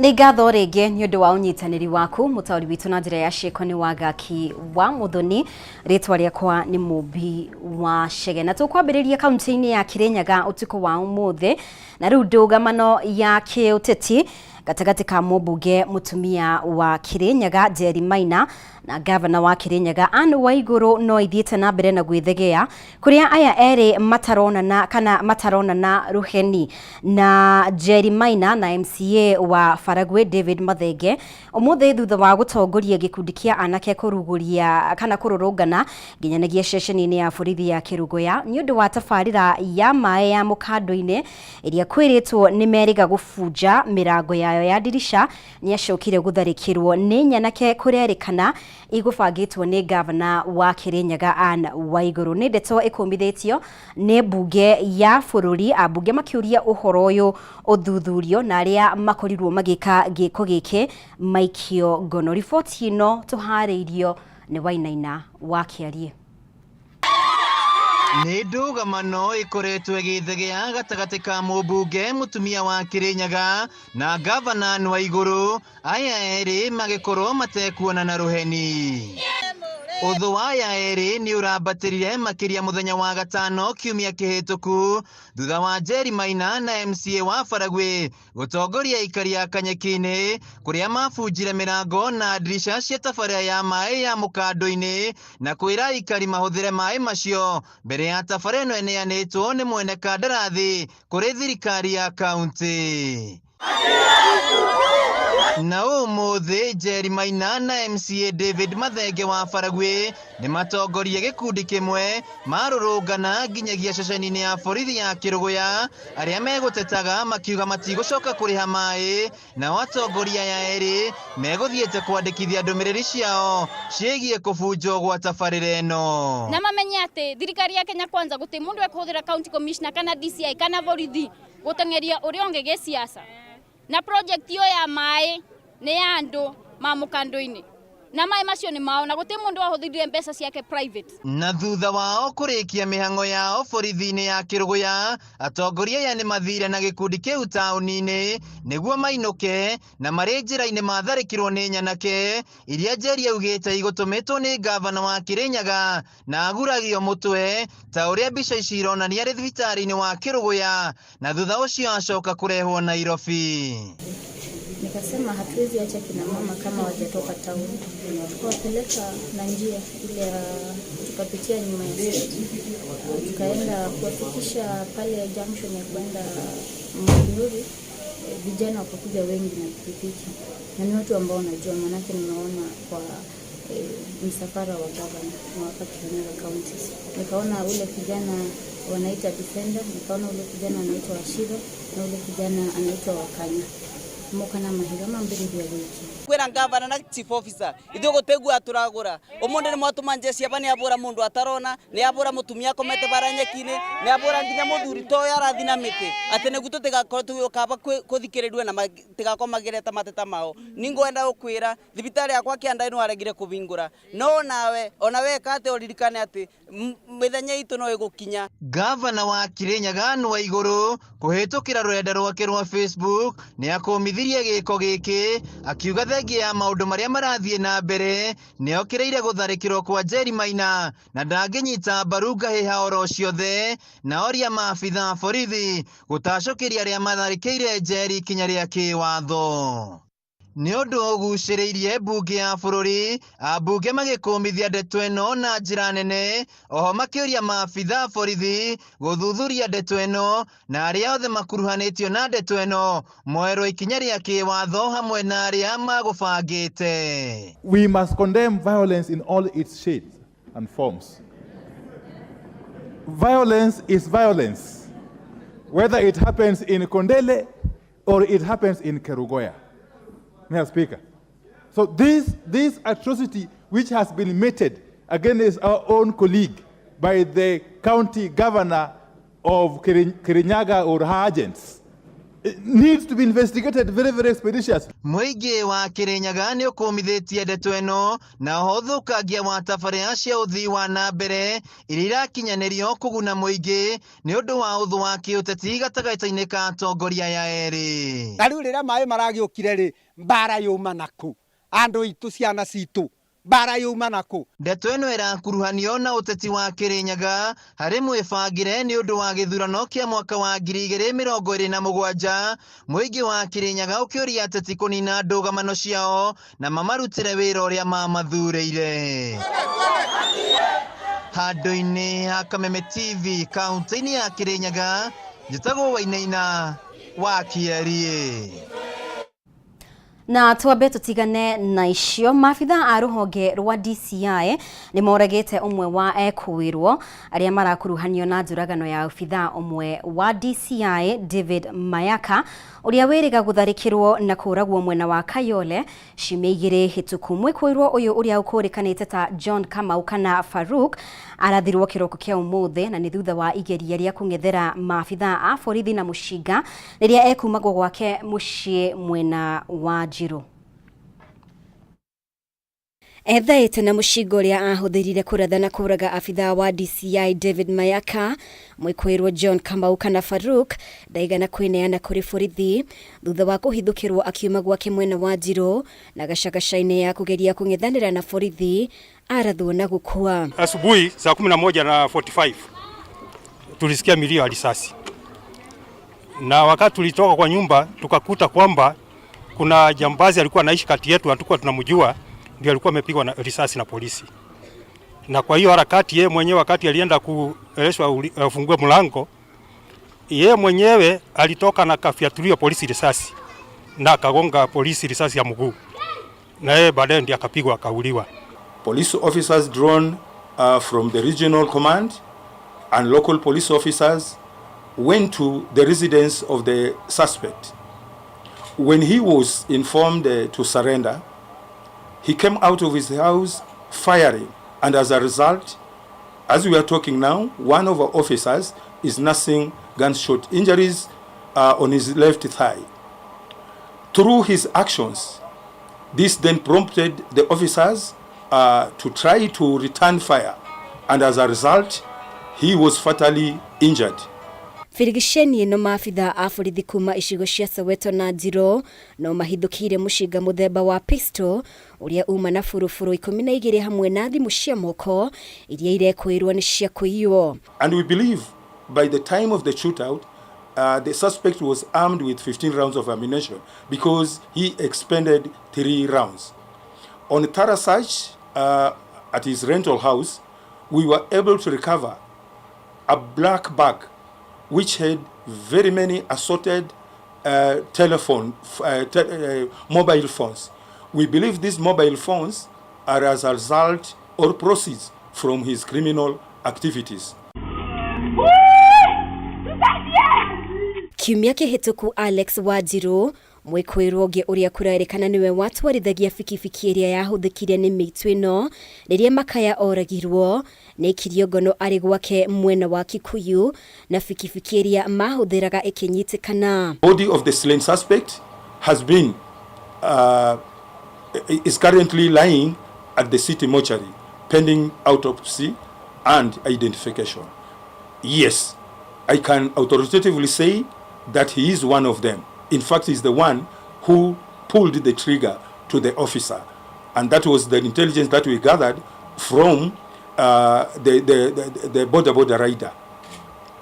Nĩ ngatho rĩngĩ nĩ ũndũ wa ũnyitanĩri waku. Mũtaũri witũ na njĩra ya ciĩko nĩ Wangaki wa Mũthoni, rĩtwa rĩakwa nĩ Mũmbi wa Chege, na tũkwambĩrĩria kaunti-inĩ ya Kirinyaga ũtukũ wa ũmũthĩ. Na rĩu ndũgamano ya kĩũteti gatagatĩ ka mũmbunge mũtumia wa Kirinyaga Njeri Maina na gavana wa Kirinyaga Anne Waiguru no ithiĩte na mbere na gwĩthegea, kũrĩa aya erĩ mataronana kana mataronana rũheni. Na Njeri Maina na MCA wa Baragwi David Mathenge ũmũthĩ, thutha wa gũtongoria gĩkundi kĩa anake kũrugũria kana kũrũrũngana nginyanagia ceceni-inĩ ya borithi ya Kĩrũgũya nĩ ũndũ wa tabarĩra ya maĩ ya mũkando-inĩ ĩrĩa kwĩrĩtwo nĩ merĩga gũbunja mĩrango yayo ya ndirica, nĩ acokire gũtharĩkĩrwo nĩ nyanake kũrerĩkana igũbangĩtwo nĩ gavana wa Kirinyaga Anne Waiguru. Nĩ ndeto ĩkũmithĩtio nĩ mbunge ya bũrũri, ambunge makĩũria ũhoro ũyũ ũthuthurio na arĩa makorirwo magĩka gĩko gĩkĩ maikio ngono. Riboti ĩno tũharĩirio nĩ Wainaina wa Kĩariĩ. Nĩ ndũgamano ĩkoretwo ĩgĩthegea gatagatĩ ka mũmbunge mũtumia wa Kirinyaga na gavana Anne Waiguru, aya erĩ magĩkorwo matekuonana rũheni. Ũthũ wa aya erĩ nĩ ũrambatĩrire makĩria mũthenya wa gatano kiumia kĩhĩtũku, thutha wa Njeri Maina na MCA wa Baragwi gũtongoria aikari a Kanyeki-inĩ kũrĩa mabunjire mĩrango na ndirica cia tabarĩra ya maĩ ya mũkando-inĩ na kwĩra aikari mahũthĩre maĩ macio mbere ya tabarĩra ĩno ĩneanĩtwo nĩ mwene kandarathi kũrĩ thirikari ya kaunti. Na ũmũthĩ Njeri Maina na MCA David Mathenge wa Baragwi nĩ matongoria gĩkundi kĩmwe marũrũngana nginyagia ceceni-inĩ ya borithi ya Kĩrũgũya, arĩa megũtetaga makiuga matigũcoka kũrĩha maĩ, nao atongoria aya erĩ megũthiĩte kwandĩkithia ndũmĩrĩri ciao ciĩgiĩ kũbunjwo gwa tabarĩra ĩno. Na mamenye atĩ thirikari ya Kenya Kwanza gũtirĩ mũndũ ekũhũthĩra county commissioner kana DCI kana borithi gũteng'eria ũrĩa ũngĩ gĩsiasa. Na project ĩyo ya maĩ nĩ ya andũ ma mũkando-inĩ, na maĩ macio nĩ mao, na gũtirĩ mũndũ wahũthĩrire mbeca ciake private. Na thutha wao kũrĩkia mĩhang'o yao borithi-inĩ ya Kĩrũgũya, atongoria aya nĩ mathire na gĩkundi kĩu taũni-inĩ nĩguo mainũke, na marĩ njĩra-inĩ matharĩkĩrwo nĩ nyanake iria Njeri augĩte igũtũmĩtwo nĩ gavana wa Kirinyaga na aguragio mũtwe ta ũrĩa mbica ici ironania arĩ thibitarĩ-inĩ wa Kĩrũgũya, na thutha ũcio acoka kũrehwo Nairobi. Nikasema hatuwezi acha kina mama kama wajatoka town, tukawapeleka na njia ile ya tukapitia nyuma ya stage, tukaenda kuwafikisha pale junction ya kwenda Muhuri. Vijana wakakuja wengi na pikipiki, na ni watu ambao najua, manake nimeona kwa msafara wa gavana wa hapa Kirinyaga County. Nikaona ule kijana wanaita Defender, nikaona ule kijana anaitwa Wachira na ule kijana anaitwa Wakanya mokana mahiga mambĩrĩria wiki. Kwira ngavana na chief officer, ithuĩ gũtegua tũragũra ũmũndĩ nĩ mwatũma njeci aba nĩ abũra mũndũ atarona, nĩ abũra mũtumia akomete bara nyeki-inĩ, nĩ abũra nginya mũthuri ta ũyũ arathi na mĩtĩ atĩ nĩguo tũtigakorwo tũgĩũka aba kũthikĩrĩrio na matigakorwo magĩreta mateta mao. Ningwenda gũkwĩra thibitarĩ yakwa kĩanda nĩ waregire kũhingũra, no nawe ona weka atĩ ũririkane atĩ mĩthenya itũ no ĩgũkinya. Gavana wa Kirinyaga Anne Waiguru kũhĩtũkĩra rũrenda rwake rwa Facebook nĩ akũmithirie gĩko gĩkĩ, akiuga thengia ya maũndũ marĩa marathiĩ na mbere nĩ okĩrĩire gũtharĩkĩrwo kwa Njeri Maina na ndangĩnyita mbaru ngahĩha oro ciothe, na oria maabitha borithi gũtacũkĩria arĩa matharĩkĩire Njeri ikinya rĩa kĩwatho. Nĩ ũndũ ũgucĩrĩirie mbunge ya bũrũri, ambunge magĩkũmithia ndeto ĩno na njĩra nene, oho makĩũria maabitha borithi gũthuthuria ndeto ĩno na arĩa othe makuruhanĩtio na ndeto ĩno moerwo ikinya rĩa kĩwatho hamwe na arĩa magũbangĩte. We must condemn violence in all its shades and forms. Violence is violence, whether it happens in Kondele or it happens in Kerugoya. Mr. Speaker. So this atrocity which has been meted against our own colleague by the county governor of Kirinyaga or her agents Needs to be investigated very, very expeditiously. Mũingĩ wa Kirinyaga nĩ ũkũmithĩtie ndeto ĩno na oho ũthũkangia wa tabarĩra cia ũthii wa na mbere iria irakinyanĩrio kũguna mũingĩ nĩ ũndũ wa ũthũ wa kĩũteti gatagatĩ-inĩ ka atongoria aya erĩ. Na rĩu rĩrĩa maĩ maragĩũkire rĩ, mbara yuma nakũ? Andũ aitũ, ciana citũ, mbara yuma nakũ? Ndeto ĩno ĩrakuruhanio na ũteti wa Kirinyaga harĩ mwĩbangĩre nĩ ũndũ wa gĩthurano kĩa mwaka wa 2027, mũingĩ wa Kirinyaga ũkĩũria ateti kũnina ndũgamano ciao na mamarutĩre wĩra ũrĩa mamathurĩire. Handũ-inĩ ha Kameme TV kaunti-inĩ ya Kirinyaga, njĩtagwo Wainaina wa Kĩeriĩ. Na twambe tutigane na icio. Maabitha a rũhonge rwa DCI nĩ moragĩte ũmwe wa ekũĩrwo arĩa marakuruhanio na njũragano ya obithaa ũmwe wa DCI David Mayaka, ũrĩa wĩrĩga gũtharĩkĩrwo na kũragwo mwena wa Kayole ciumia 2 hĩtũku. Mwĩkũĩrwo ũyũ ũrĩa ũkũrĩkanĩte ta John Kamau kana Faruk arathirwo kĩroko kĩa ũmũthĩ, na nĩ thutha wa igeria rĩa kũng'ethera maabitha a borithi na mũcinga rĩrĩa ekumagwo gwake mũciĩ mwena wa Njirũ. Ethaĩte na mũcinga ũrĩa ahũthĩrire kũratha na kũraga abithaa wa DCI David Mayaka. Mwĩkũĩrwo John Kamau kana Faruk ndaigana kwĩneana kũrĩ borithi thutha wa kũhithũkĩrwo akiuma gwake mwena wa Njirũ na gacagaca-inĩ ya kũgeria kũng'ethanĩra na borithi arathwo na gũkua. Asubuhi saa 11:45 tulisikia milio ya risasi, na wakati tulitoka kwa nyumba tukakuta kwamba kuna jambazi alikuwa anaishi kati yetu, hatukuwa tunamjua, ndio alikuwa amepigwa na risasi na polisi. Na kwa hiyo harakati yeye mwenyewe wakati alienda kuelezwa afungue mlango, yeye mwenyewe alitoka na kafiatulia polisi risasi na akagonga polisi risasi ya mguu, na yeye baadaye ndiye akapigwa akauliwa. Police officers drawn from the regional command and local police officers went to the residence of the suspect. When he was informed to surrender, he came out of his house firing, and as a result, as we are talking now, one of our officers is nursing gunshot injuries on his left thigh. Through his actions, this then prompted the officers to try to return fire, and as a result, he was fatally injured. Birigiceni ĩno maabitha a borithi kuma icigo cia Soweto na Njirũ no mahithũkĩire mũcinga mũthemba wa pistol ũrĩa uma na buruburu 12 hamwe na thimũ cia moko iria irekwĩrwo nĩ cia kũiywo. And we believe by the time of the shootout, the suspect was armed with 15 rounds of ammunition because he expended 3 rounds. On thorough search at his rental house, we were able to recover a black bag which had very many assorted mobile phones. We believe these mobile phones are as a result or proceeds from his criminal activities. Kiumia kĩhĩtũku Alex Wanjiru mwĩkũĩrwo ũngĩ ũrĩa kũrerĩkana nĩwe watwarithagia bikibiki ĩrĩa yahũthĩkire nĩ mĩitũ ĩno rĩrĩa Makaya oragirwo nĩ aikirio ngono arĩ gwake mwena wa Kikuyu na bikibiki ĩrĩa mahũthĩraga ĩkĩnyitĩkana. Body of the slain suspect has been is currently lying at the city mortuary pending autopsy and identification. Yes, I can authoritatively say that he is one of them. In fact, he's the one who pulled the trigger to the officer. And that was the intelligence that we gathered from the border rider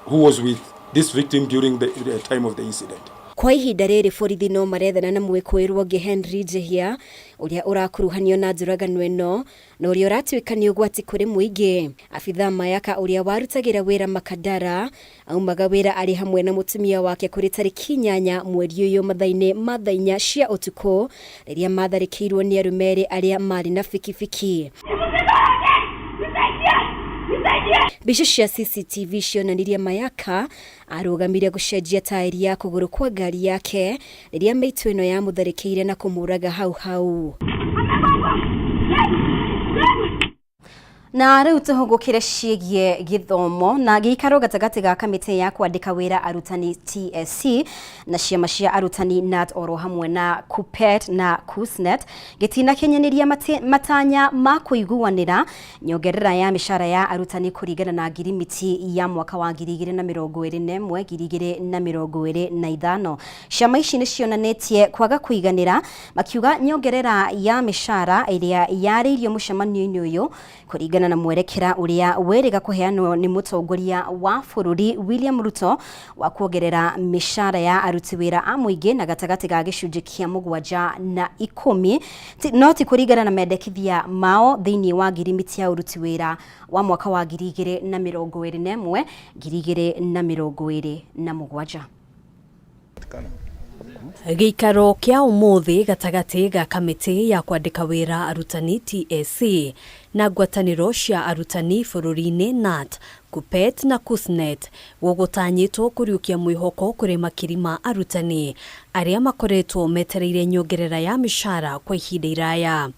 who was with this victim during the time of the incident. Kwa ihinda rĩrĩ borithi no marethana na mwĩkũĩrwo ũngĩ Henry Njihia ũrĩa ũrakuruhanio na njũragano ĩno na ũrĩa ũratuĩka nĩ ũgwati kũrĩ mũingĩ. Abithaa Mayaka ũrĩa warutagĩra wĩra Makadara aumaga wĩra arĩ hamwe na mũtumia wake kũrĩ tarĩki 8 mweri ũyũ mathaa-inĩ ma thaa 4 cia ũtukũ rĩrĩa matharĩkĩirwo nĩ arũme erĩ arĩa marĩ na bikibiki. Mbica cia CCTV cionanirie Mayaka arũgamire gũcenjia taĩri ya kũgũrũ kwa ngari yake rĩrĩa mĩitũ ĩno yamũtharĩkĩire na kũmũraga hau hau. Na rĩu tũhũgũkĩre ciĩgiĩ gĩthomo na gĩikaro gatagatĩ ga kamĩtĩ ya kwandĩka wĩra arutani TSC na ciama cia arutani KNUT oro hamwe na KUPPET na KUSNET gĩtinakinyanĩria matanya ma kũiguanĩra nyongerera ya mĩcara ya arutani kũringana na ngirimiti ya mwaka wa 2021 2025. Ciama ici nĩ cionanĩtie kwaga kũiganĩra makiuga nyongerera ya mĩcara ĩrĩa yarĩirio mũcemanio-inĩ ũyũ kũringana na mwerekera ũrĩa wĩrĩga kũheanwo nĩ mũtongoria wa bũrũri William Ruto wa kuongerera mĩcara ya aruti wĩra a mũingĩ na gatagatĩ ga gĩcunjĩ kĩa 7 na 10 no ti kũringana na mendekithia mao thĩinĩ wa ngirimiti ya ũruti wĩra wa mwaka wa 2021 2027. Gĩikaro kĩa ũmũthĩ gatagatĩ ga kamĩtĩ ya kwandĩka wĩra arutani TSC na ngwatanĩro cia arutani bũrũri-inĩ KNUT, KUPPET na KUSNET gũgũtanyĩtwo kũriũkia mwĩhoko kũrĩ makiri ma arutani arĩa makoretwo metereire nyongerera ya mĩcara kwa ihinda iraya.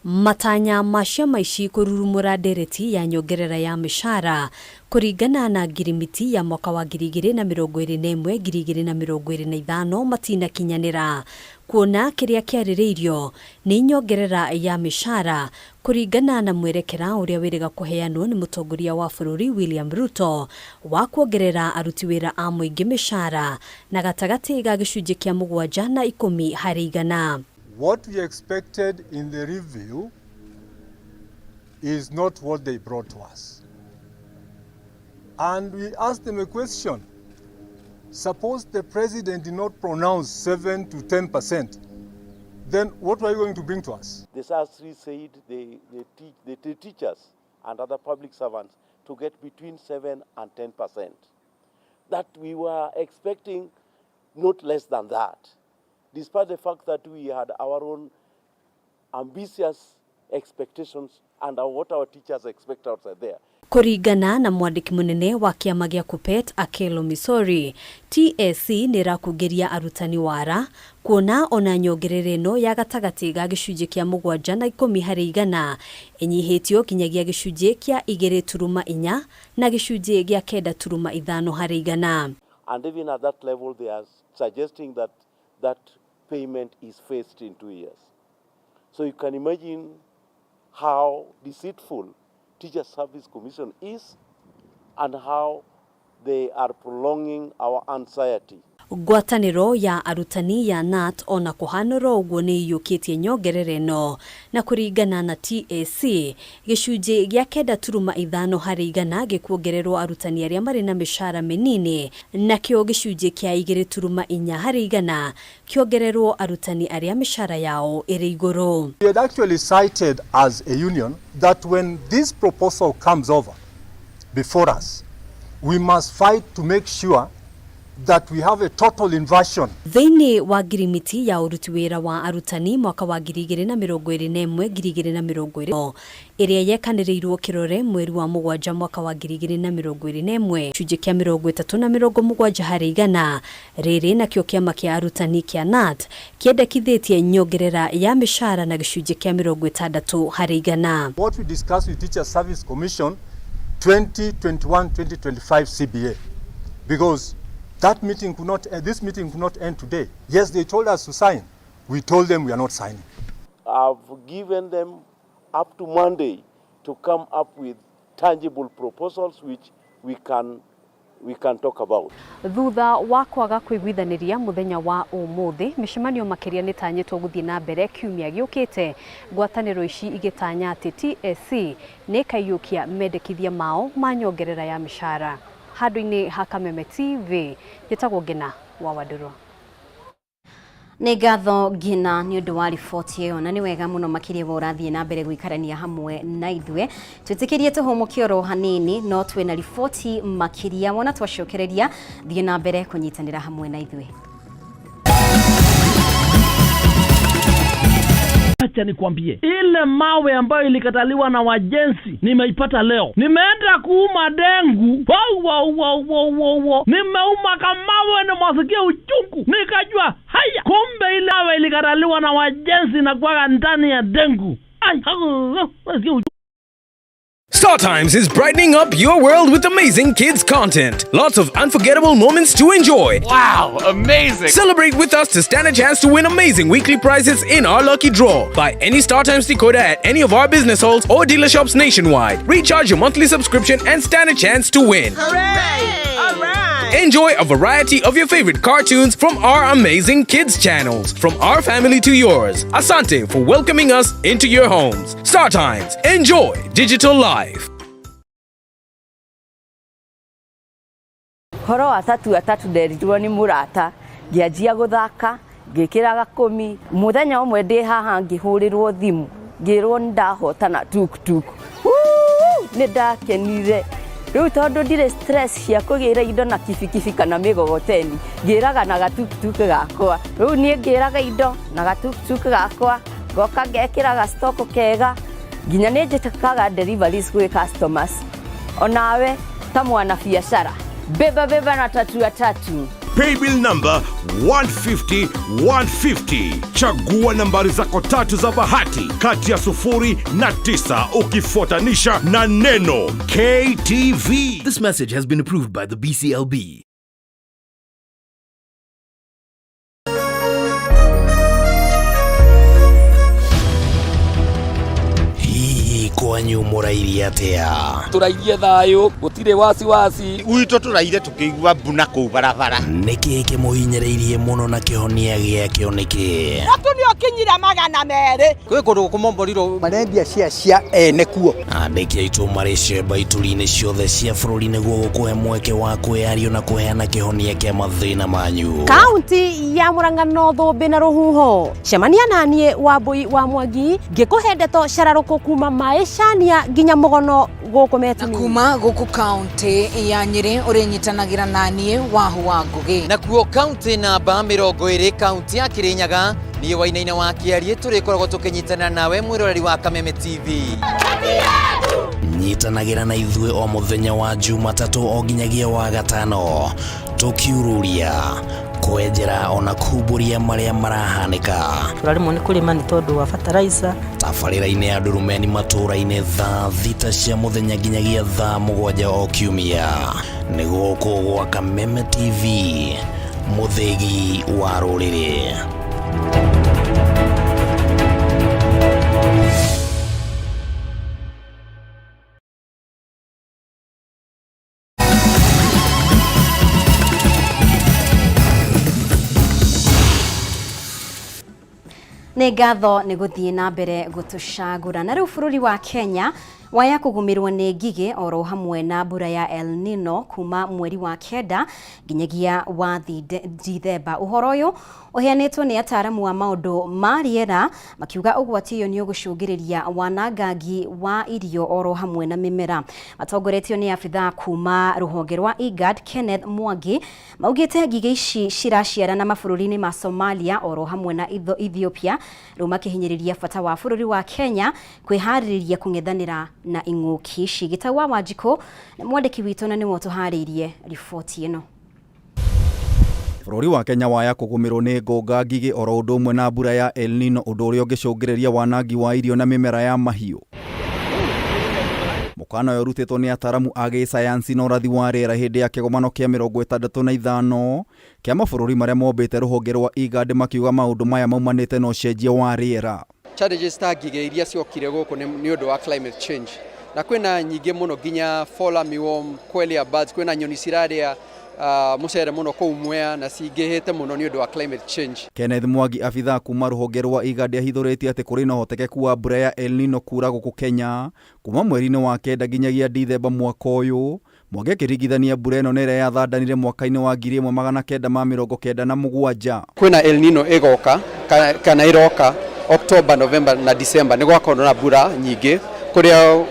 Matanya ma ciama ici kũrurumũra ndereti ya nyongerera ya mĩcara kũringana na ngirimiti ya mwaka wa 2021 2025 matinakinyanĩra kuona kĩrĩa kĩarĩrĩirio nĩ nyongerera ya mĩcara kũringana na mwerekera ũrĩa wĩrĩga kũheanwo nĩ mũtongoria wa bũrũri William Ruto wa kuongerera aruti wĩra a mũingĩ mĩcara na gatagatĩ ga gĩcunjĩ kĩa 7 na 10 harĩ igana. What we expected in the review is not what they brought to us. And we asked them a question. Suppose the president did not pronounce 7 to 10%, then what were you going to bring to us? The SARS said the teachers and other public servants to get between 7 and 10%. That we were expecting not less than that, despite the fact that we had our own ambitious expectations and what our teachers expect outside there. Kũringana na mwandĩki mũnene wa kĩama gĩa KUPPET Akelo Misori, TSC nĩ ĩrakungĩria arutani wara kuona ona nyongerera ĩno ya gatagatĩ ga gĩcunjĩ kĩa 7 na 10 harĩ igana ĩnyihĩtio nginyagia gĩcunjĩ kĩa 2.4 na gĩcunjĩ gĩa 9.5 harĩ igana. And even at that level they are suggesting that that payment is phased in 2 years. So you can imagine how deceitful Teacher Service Commission is and how they are prolonging our anxiety. Ngwatanĩro ya arutani ya KNUT ona kũhanũra ũguo nĩ iyũkĩtie nyongerera ĩno na kũringana na TSC gĩcunjĩ gĩa 9.5 harĩ igana gĩkuongererwo arutani arĩa marĩ na mĩcara mĩnini nakĩo gĩcunjĩ kĩa 2.4 harĩ igana kĩongererwo arutani arĩa mĩcara yao ĩrĩ igũrũ. We had actually cited as a union that when this proposal comes over before us, we must fight to make sure that we have a total inversion. Thĩinĩ wa ngirimiti ya ũruti wĩra wa arutani mwaka wa 2021 2020 ĩrĩa yekanĩrĩirwo kĩrore mweri wa 7 mwaka wa 2021 gĩcunjĩ kĩa 30 na 70 harĩ igana rĩrĩ nakĩo kĩama kĩa arutani kĩa KNUT kĩendekithĩtie nyongerera ya mĩcara na gĩcunjĩ kĩa 60 harĩ igana. What we discussed with Teacher Service Commission 2021-2025 CBA, because that meeting could not, this meeting could not end today. Yes, they told us to sign. We told them we are not signing. I've given them up to Monday to come up with tangible proposals which we can talk about. Thutha wa kwaga kũiguithanĩria mũthenya wa ũmũthĩ, mĩcemanio makĩria nĩ tanyĩtwo gũthiĩ na mbere kiumia gĩũkĩte, ngwatanĩro ici igĩtanya atĩ TSC nĩ ĩkaiyũkia mendekithia mao ma nyongerera ya mĩcara. Handũ-inĩ ha Kameme TV, njĩtagwo Ngina wa Wandũrũ. Nĩ ngatho Ngina nĩ ũndũ wa riboti ĩyo na nĩ wega mũno makĩria wa ũrathiĩ na mbere gũikarania hamwe na ithuĩ. Twĩtĩkĩrie tũhũmũke oro hanini no twĩna riboti makĩria wona twacokereria thiĩ na mbere kũnyitanĩra hamwe na ithuĩ. Acha nikwambie, ile mawe ambayo ilikataliwa na wajenzi nimeipata leo. Nimeenda kuuma dengu, wow. Nimeuma kamawe nimwasikia uchungu, nikajua haya, kumbe ile mawe ilikataliwa na wajenzi na kuwaga ndani ya dengu. Ai, nasikia uchungu. Star Times is brightening up your world with amazing kids content. Lots of unforgettable moments to enjoy. Wow, amazing! Celebrate with us to stand a chance to win amazing weekly prizes in our lucky draw. Buy any Star Times decoder at any of our business halls or dealer shops nationwide. Recharge your monthly subscription and stand a chance to win. Hooray! All right! Enjoy a variety of your favorite cartoons from our amazing kids channels, from our family to yours. Asante for welcoming us into your homes. Star Times, enjoy digital life. Horo wa tatu atatu nderirwo nĩ mũrata ngĩanjia gũthaka ngĩkĩra gakũmi mũthenya ũmwe ndĩ haha ngĩhũrĩrwo thimũ ngĩrwo nĩ ndahotana tuktuk. Nĩ ndakenire rĩu tondũ ndirĩ stress cia kũgĩra indo na kibikibi kana mĩgogoteni ngĩraga na gatuktuk gakwa rĩu niĩ ngĩraga indo na gatuktuk gakwa ngoka ngekĩra gastoko kega nginya nĩ njĩtĩkaga deliveries gwĩ customers onawe ta mwana biacara beba beba na tatu atatu. Paybill number 150 150. Chagua nambari zako tatu za bahati kati ya 0 na 9 ukifuatanisha na neno KTV. This message has been approved by the BCLB. Hihi kwanyu mũrairie atĩa? Tũrairie thayũ, gũtirĩ wasiwasi. Gwitũ tũraire tũkĩigua mbuna kũu barabara. Nĩkĩ kĩmũhinyĩrĩirie mũno na kĩhonia gĩakĩo nĩkĩ? Mũtu nĩ ũkinyire 200. Kwĩ kũndũ gũkũmomborirwo marendia cia cia ene kuo. Andĩki aitũ marĩ cemba ituri-inĩ ciothe cia bũrũri nĩguo gũkũhe mweke wa kwĩyaria na kũheana kĩhonia kĩa mathĩna manyu. Kaunti ya Murang'a no thũmbĩ na rũhuho cemania naniĩ Wambui wa Mwangi ngĩkũhe ndeto cararũkũ kuma maĩcania nginya mũgono gũkũ Metini. Kuma gũkũ kaunti ya Nyĩrĩ ũrĩnyitanagĩra naniĩ Wahu wa Ngũgĩ. Nakuo kaunti namba 20 kaunti ya Kirinyaga niĩ Wainaina wa Kĩarie tũrĩkoragwo tũkĩnyitanĩra nawe mwĩroreri wa Kameme TV. Nyitanagĩra na ithuĩ o mũthenya wa Jumatatũ o nginyagia wa gatano tũkiururia kwenjera ona kumbũria marĩa marahanĩka. Tũraremwo nĩ kũrĩma nĩ tondũ wa fertilizer. Tabarĩra-inĩ ya Ndurumeni matũũra-inĩ thaa 6 cia mũthenya nginyagia thaa 7 o kiumia. Nĩ gũkũ gwa Kameme TV, mũthĩgi wa rũrĩrĩ. Nĩ ngatho nĩ gũthiĩ na mbere gũtũcagũra. Na rĩu bũrũri wa Kenya waya kũgũmĩrwo nĩ ngigĩ oro hamwe na mbura ya El Nino kuma mweri wa 9 nginyagia wa Dithemba. Ũhoro ũyũ ũheanĩtwo nĩ ataaramu a maũndũ ma rĩera makiuga ũgwati ũyũ nĩ ũgũcũngĩrĩria wanangangi wa irio oro hamwe na mĩmera. Matongoretio nĩ abithaa kuma rũhonge rwa IGAD Kenneth Mwangi maugĩte ngigĩ ici ciraciarana mabũrũri-inĩ ma Somalia oro hamwe na Ethiopia rĩu makĩhinyĩrĩria bata wa bũrũri wa Kenya kwĩharĩrĩria kũng'ethanĩra na ing'ũki ici. Gĩtau wa Wanjikũ nĩ mwandĩki witũ na nĩwe ũtũharĩirie riboti ĩno. Bũrũri wa Kenya waya kũgũmĩrwo nĩ ngũnga ngigĩ oro ũndũ ũmwe na mbura ya El Nino ũndũ ũrĩa ũngĩcũngĩrĩria wanangi wa irio na mĩmera ya mahiũ. Mũkana ũyũ ũrutĩtwo nĩ ataaramu a gĩsayansi na ũrathi wa rĩera hĩndĩ ya kĩgomano kĩa 65 kĩa mabũrũri marĩa mombĩte rũhonge rwa IGAD makiuga maũndũ maya maumanĩte na ũcenjia wa rĩera. Challenges ta ngigĩ iria ciokire gũkũ nĩ ũndũ wa climate change na kwĩna nyingĩ mũno nginya fall armyworm, quelea birds, kwĩna nyoni cirarĩa mũcere mũno kũu Mwea na cingĩhĩte mũno nĩ ũndũ wa climate change. Kenneth Mwangi abithaa kuma rũhonge rwa IGAD ahithũrĩtie atĩ kũrĩ na ũhotekeku wa mbura ya El Nino kuura gũkũ Kenya kuma mweri-inĩ wa 9 nginyagia Dithemba mwaka ũyũ. Mwangi akĩringithania mbura ĩno na ĩrĩa yathandanire mwaka-inĩ wa 1997. Kwĩna El Nino ĩgoka kana ĩroka October, November na December nĩ gwakorwo na mbura nyingĩ kũrĩa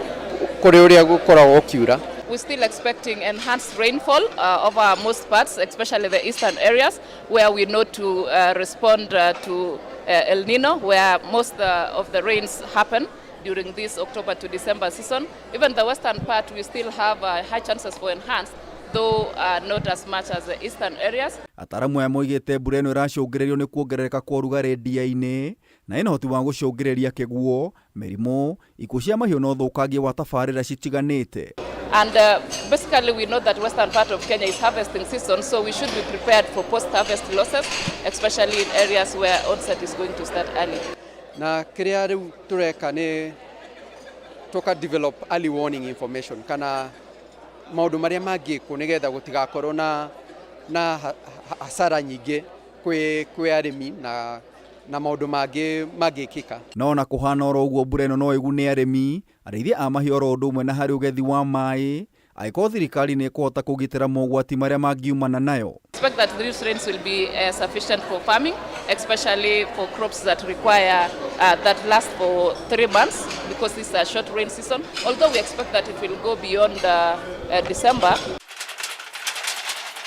ũrĩa gũkoragwo gũkiura. We're still expecting enhanced rainfall over most parts, especially the eastern areas, where we know to respond to El Nino, where most of the rains happen during this October to December season. Even the western part, we still have high chances for enhanced, though not as much as the eastern areas. Ataaramu aya moigĩte mbura ĩno ĩracũngĩrĩrio nĩ kuongerereka kwa ũrugarĩ ndia-inĩ na ĩna ũhoti wa gũcũngĩrĩria kĩguo, mĩrimũ, ikuũ cia mahiũ na ũthũkangia wa tabarĩra citiganĩte. And basically we know that western part of Kenya is harvesting season, so we should be prepared for post-harvest losses, especially in areas where onset is going to start early. Na kiria riu tureka ni tuka develop early warning information kana maundu maria mangikwo nigetha gutigakorwo na hasara nyingĩ kwi arĩmi na maundu mangĩ mangĩkĩka. No na kũhana oro ũguo mbura ĩno no ĩgune arĩmi, arĩithia a mahiũ oro ũndũ ũmwe na harĩ ũgethi wa maĩ angĩkorwo thirikari nĩ ĩkũhota kũgitĩra mogwati marĩa mangiumana nayo. Expect that these rains will be sufficient for farming, especially for crops that require that last for 3 months, because this is a short rain season, although we expect that it will go beyond December.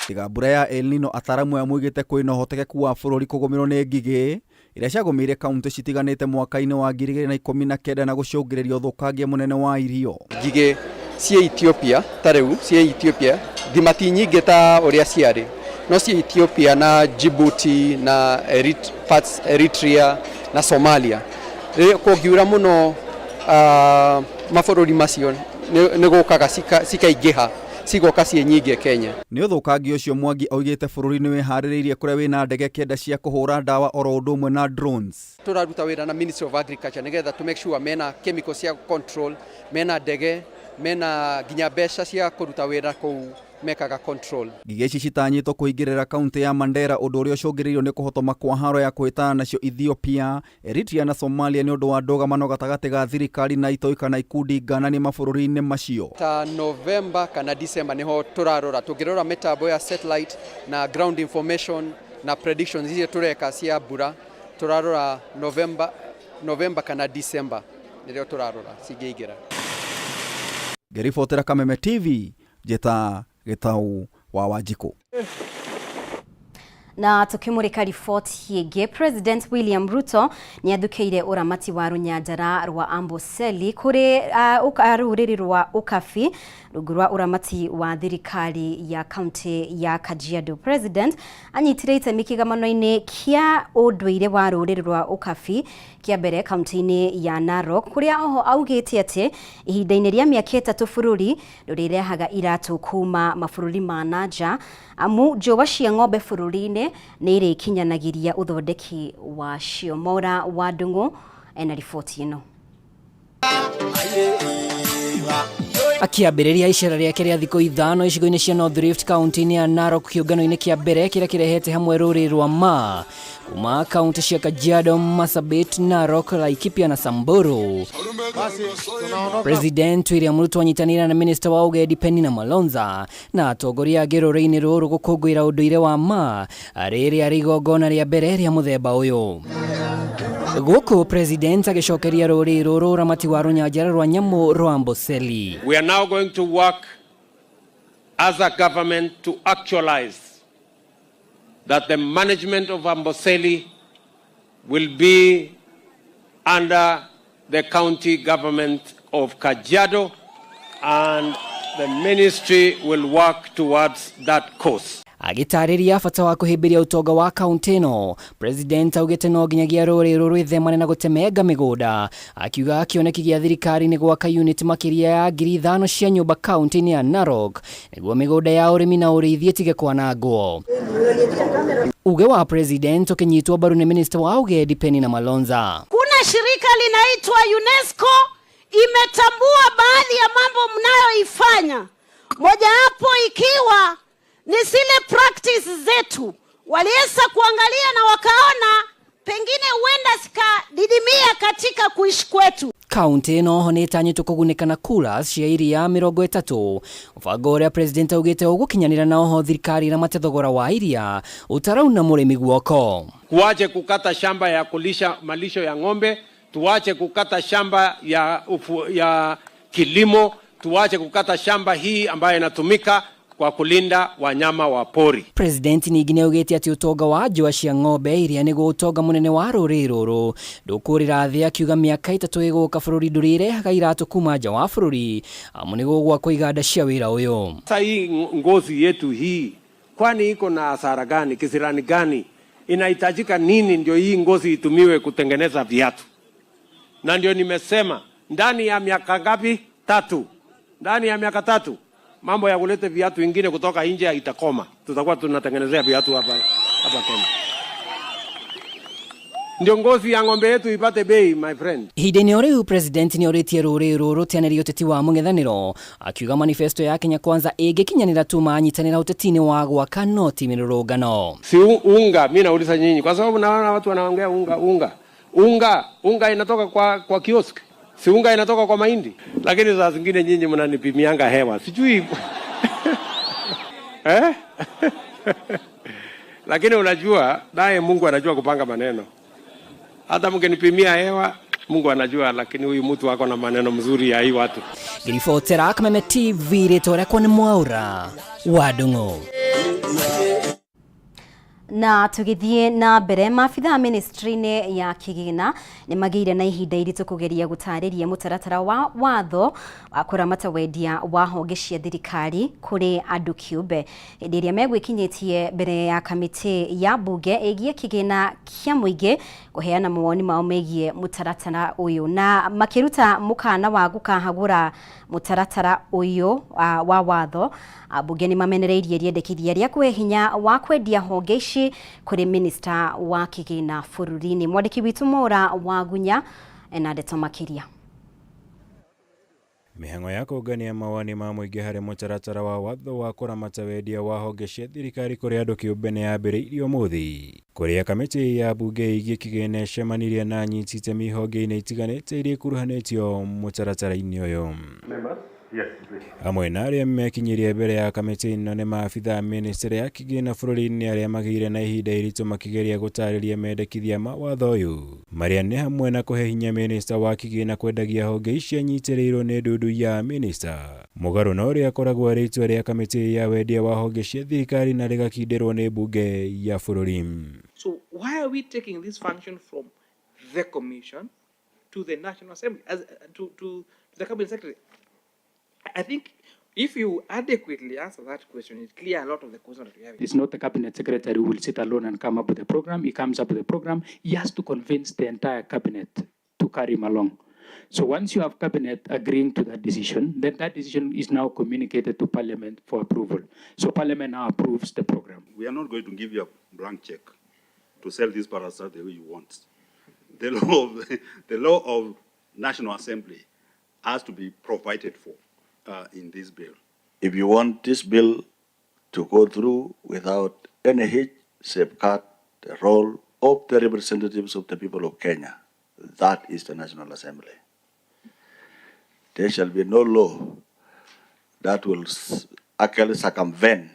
Tiga mbura ya El Nino, ataramu aya moigĩte kwĩna ũhotekeku wa bũrũri kũgũmĩrwo nĩ ngigĩ iria ciagũmĩire kaunti citiganĩte mwaka-inĩ wa 2019 na gũcũngĩrĩria ũthũkangia mũnene wa irio. Ngigĩ ciĩ Ethiopia ta rĩu, ciĩ Ethiopia thima ti nyingĩ ta ũrĩa ciarĩ, no ciĩ Ethiopia na Djibouti na parts Eritrea na Somalia. Rĩrĩa kũngiura mũno, mabũrũri macio nĩ gũkaga cikaingĩha, cigoka ciĩ nyingĩ Kenya. Nĩ ũthũkangia ũcio Mwangi oigĩte bũrũri nĩ wĩharĩrĩirie kũrĩa wĩna ndege 9 cia kũhũra ndawa oro ũndũ ũmwe na drones. Tũraruta wĩra na Ministry of Agriculture nĩgetha to make sure mena chemical cia control, mena ndege, mena nginya mbeca cia kũruta wĩra kũu mekaga control. Ngigĩ ici citanyĩtwo kũingĩrĩra kaunti ya Mandera, ũndũ ũrĩa ũcũngĩrĩirio nĩ kũhotoma kwa haro ya kũhĩtana nacio Ethiopia, Eritrea na Somalia nĩ ũndũ wa ndũgamano gatagatĩ ga thirikari na itoi kana ikundi ngananie mabũrũri-inĩ macio. Ta November kana December niho tũrarora, tũngĩrora mĩtambo ya satellite na ground information na predictions iria tũreka cia mbura, tũrarora November kana December nĩrĩo tũrarora cingĩingĩra. Ngĩribotera Kameme TV, njĩta Gĩtau wa Wanjikũ. Na tukimurika riboti ĩngĩ, President William Ruto nĩ athũkĩire ũramati wa rũnyanjara rwa Amboseli kũrĩ rũrĩrĩ rwa Ukabi rungu rwa ũramati wa thirikari ya kaunti ya Kajiado. President anyitire itemi kĩgomano-inĩ kĩa ũndũire wa rũrĩrĩ rwa Ukabi kĩa mbere kaunti-inĩ ya Narok, kũrĩa oho augĩte atĩ ihinda-inĩ rĩa mĩaka 3 bũrũri ndũrĩrehaga iratũ kuma mabũrũri ma na nja, amu njũa cia ng'ombe bũrũri-inĩ nĩ irĩkinyanagĩria ũthondeki wacio. Maura wa Ndung'u ena riboti ĩno. Akĩambĩrĩria icera rĩake rĩa thikũ 5 icigo-inĩ cia North Rift kaunti-inĩ ya Narok, kĩũngano-inĩ kĩa mbere kĩrĩa kĩrehete hamwe rũrĩrĩ rwa Maa kuma kaunti cia Kajiado, Marsabit, Narok, Laikipia na Samburu. President William Ruto anyitanĩra na Minister wa Ũgendi Penina Malonza na atongoria angĩ rũrĩrĩ-inĩ rũrũ gũkũngũĩra ũndũire wa Maa rĩrĩa rĩ igongona rĩa mbere rĩa mũthemba ũyũ. Gũkũ President agĩcokeria rũrĩrĩ rũrũ ũramati wa rũnyanjara rwa nyamũ rwa Amboseli. We are now going to work as a government to actualize that the management of Amboseli will be under the county government of Kajiado, and the ministry will work towards that course. Agĩtarĩria bata wa kũhĩmbĩria ũtonga wa kaunti ĩno, President augĩte no nginyagia rũrĩrĩ rũrũ rwĩthemane na gũtemenga mĩgũnda, akiuga kĩoneki gĩa thirikari nĩ gwaka unit makĩria ya 5,000 cia nyũmba kaunti-inĩ ya Narok nĩguo mĩgũnda ya ũrĩmi na ũrĩithi ĩtige kwanangwo. Uge wa President ũkĩnyitwo mbaru nĩ Minister wa Ũgendi Penina Malonza. Kuna shirika linaitwa UNESCO imetambua baadhi ya mambo mnayoifanya, mojawapo ikiwa ni zile practice zetu. Waliweza kuangalia na wakaona pengine huenda zikadidimia katika kuishi kwetu. Kaunti ĩno oho nĩ ĩtanyĩtwo kũgunĩka na kura cia iria 30, mũbango ũrĩa President augĩte ũgũkinyanĩra na oho thirikari ĩramate thogora wa iria ũtarauna mũrĩmi guoko. Tuache kukata shamba ya kulisha malisho ya ng'ombe, tuache kukata shamba ya kilimo, tuache kukata shamba hii ambayo inatumika kwa kulinda wanyama wa pori. President ningĩ nĩaugĩte atĩ ũtonga wa njũa cia ng'ombe iria nĩguo ũtonga mũnene wa rũrĩrĩ rũrũ ndũkũrĩra thĩ, akiuga mĩaka 3 ĩgũka bũrũri ndũrĩrehaga iratũ kuma nja wa bũrũri amu nĩguo gwakwo iganda cia wĩra ũyũ. Sasa hii ngozi yetu hii kwani iko na hasara gani, kisirani gani Inahitajika nini ndio hii ngozi itumiwe kutengeneza viatu? Na ndio nimesema ndani ya miaka ngapi? 3. Ndani ya miaka 3 mambo ya kuleta viatu vingine kutoka nje itakoma. Tutakuwa tunatengenezea viatu hapa hapa Kenya. Ndio ngozi ya ng'ombe yetu ipate bei, my friend. Ihinda-inĩ o rĩu president nĩ orĩtie rũrĩrĩ rũrũ rũteanĩrie ũteti wa mũng'ethanĩro akiuga manifesto ya Kenya Kwanza ĩngĩkinyanĩra tu manyitanĩra ũteti-inĩ wa gwaka no ti mĩrũrũngano. Si unga, mimi nauliza nyinyi kwa sababu naona watu wanaongea unga unga. Unga, unga inatoka kwa kiosk. Si unga inatoka kwa mahindi. Lakini saa zingine nyinyi mnanipimianga hewa. Sijui. Eh? Lakini unajua naye Mungu anajua kupanga maneno. Hata mkinipimia hewa Mungu anajua, lakini huyu mtu ako na maneno mzuri ya hii watu. Ngĩribotera Kameme TV rĩtwa rĩakwa nĩ Mwaura wa Ndung'u. Na tugithie na mbere, maabithaa ministry-inĩ ya kĩgĩna nĩ magĩire na ihinda iritũ kũgeria gũtarĩria mũtaratara wa watho wa kũramata wendia wa honge cia thirikari kũrĩ andũ kĩũmbe hĩndĩ ĩrĩa megwĩkinyĩtie mbere ya kamĩtĩ ya mbunge ĩgiĩ kĩgĩna kĩa mũingĩ kũheana mawoni mao megiĩ mũtaratara ũyũ, na makĩruta mũkana wa gũkahagũra mũtaratara ũyũ wa watho. Ambunge nĩ mamenereirie rĩendekithia rĩa kũhe hinya wa kwendia honge ici kũrĩ minista wa kĩgĩna bũrũri-inĩ. Mwandĩki witũ Mwaura Wagunya ena ndeto makĩria. Mĩhang'o ya kũngania mawoni ma mũingĩ harĩ mũtaratara wa watho wa kũramata wendia wa honge cia thirikari kũrĩ andũ kĩũmbe nĩ yambĩrĩirio ũmũthĩ, kũrĩa kamĩtĩ ya mbunge ĩgiĩ kĩgĩna ĩcemanirie na anyiti itemi honge-inĩ itiganĩte iria ikuruhanĩtio mũtaratara-inĩ ũyũ. Amwe na arĩa mekinyirie mbere ya kamĩtĩ ĩno nĩ maabithaa ministry ya kĩgĩna bũrũri-inĩ arĩa magĩire na ihinda iritũ makĩgeria gũtarĩria mendekithia ma watho ũyũ, marĩa nĩ hamwe na kũhe hinya minista wa kĩgĩna kwendagia honge ici anyitĩrĩirwo nĩ ndundu ya minista, mũgarũ na ũrĩa akoragwo arĩ itua rĩa kamĩtĩ ya wendia wa honge cia thirikari na rĩgakindĩrwo nĩ mbunge ya bũrũri. So why are we taking this function from the commission to the National Assembly, as to the cabinet secretary? I think if you adequately answer that question, it clears a lot of the questions that we have. It's not the cabinet secretary who will sit alone and come up with a program. He comes up with a program. He has to convince the entire cabinet to carry him along. So once you have cabinet agreeing to that decision, then that decision is now communicated to parliament for approval. So parliament now approves the program. We are not going to give you a blank check to sell this parastatal the way you want. The law of National Assembly has to be provided for in this bill. If you want this bill to go through without any hitch, safeguard the role of the representatives of the people of Kenya. That is the National Assembly. There shall be no law that will actually circumvent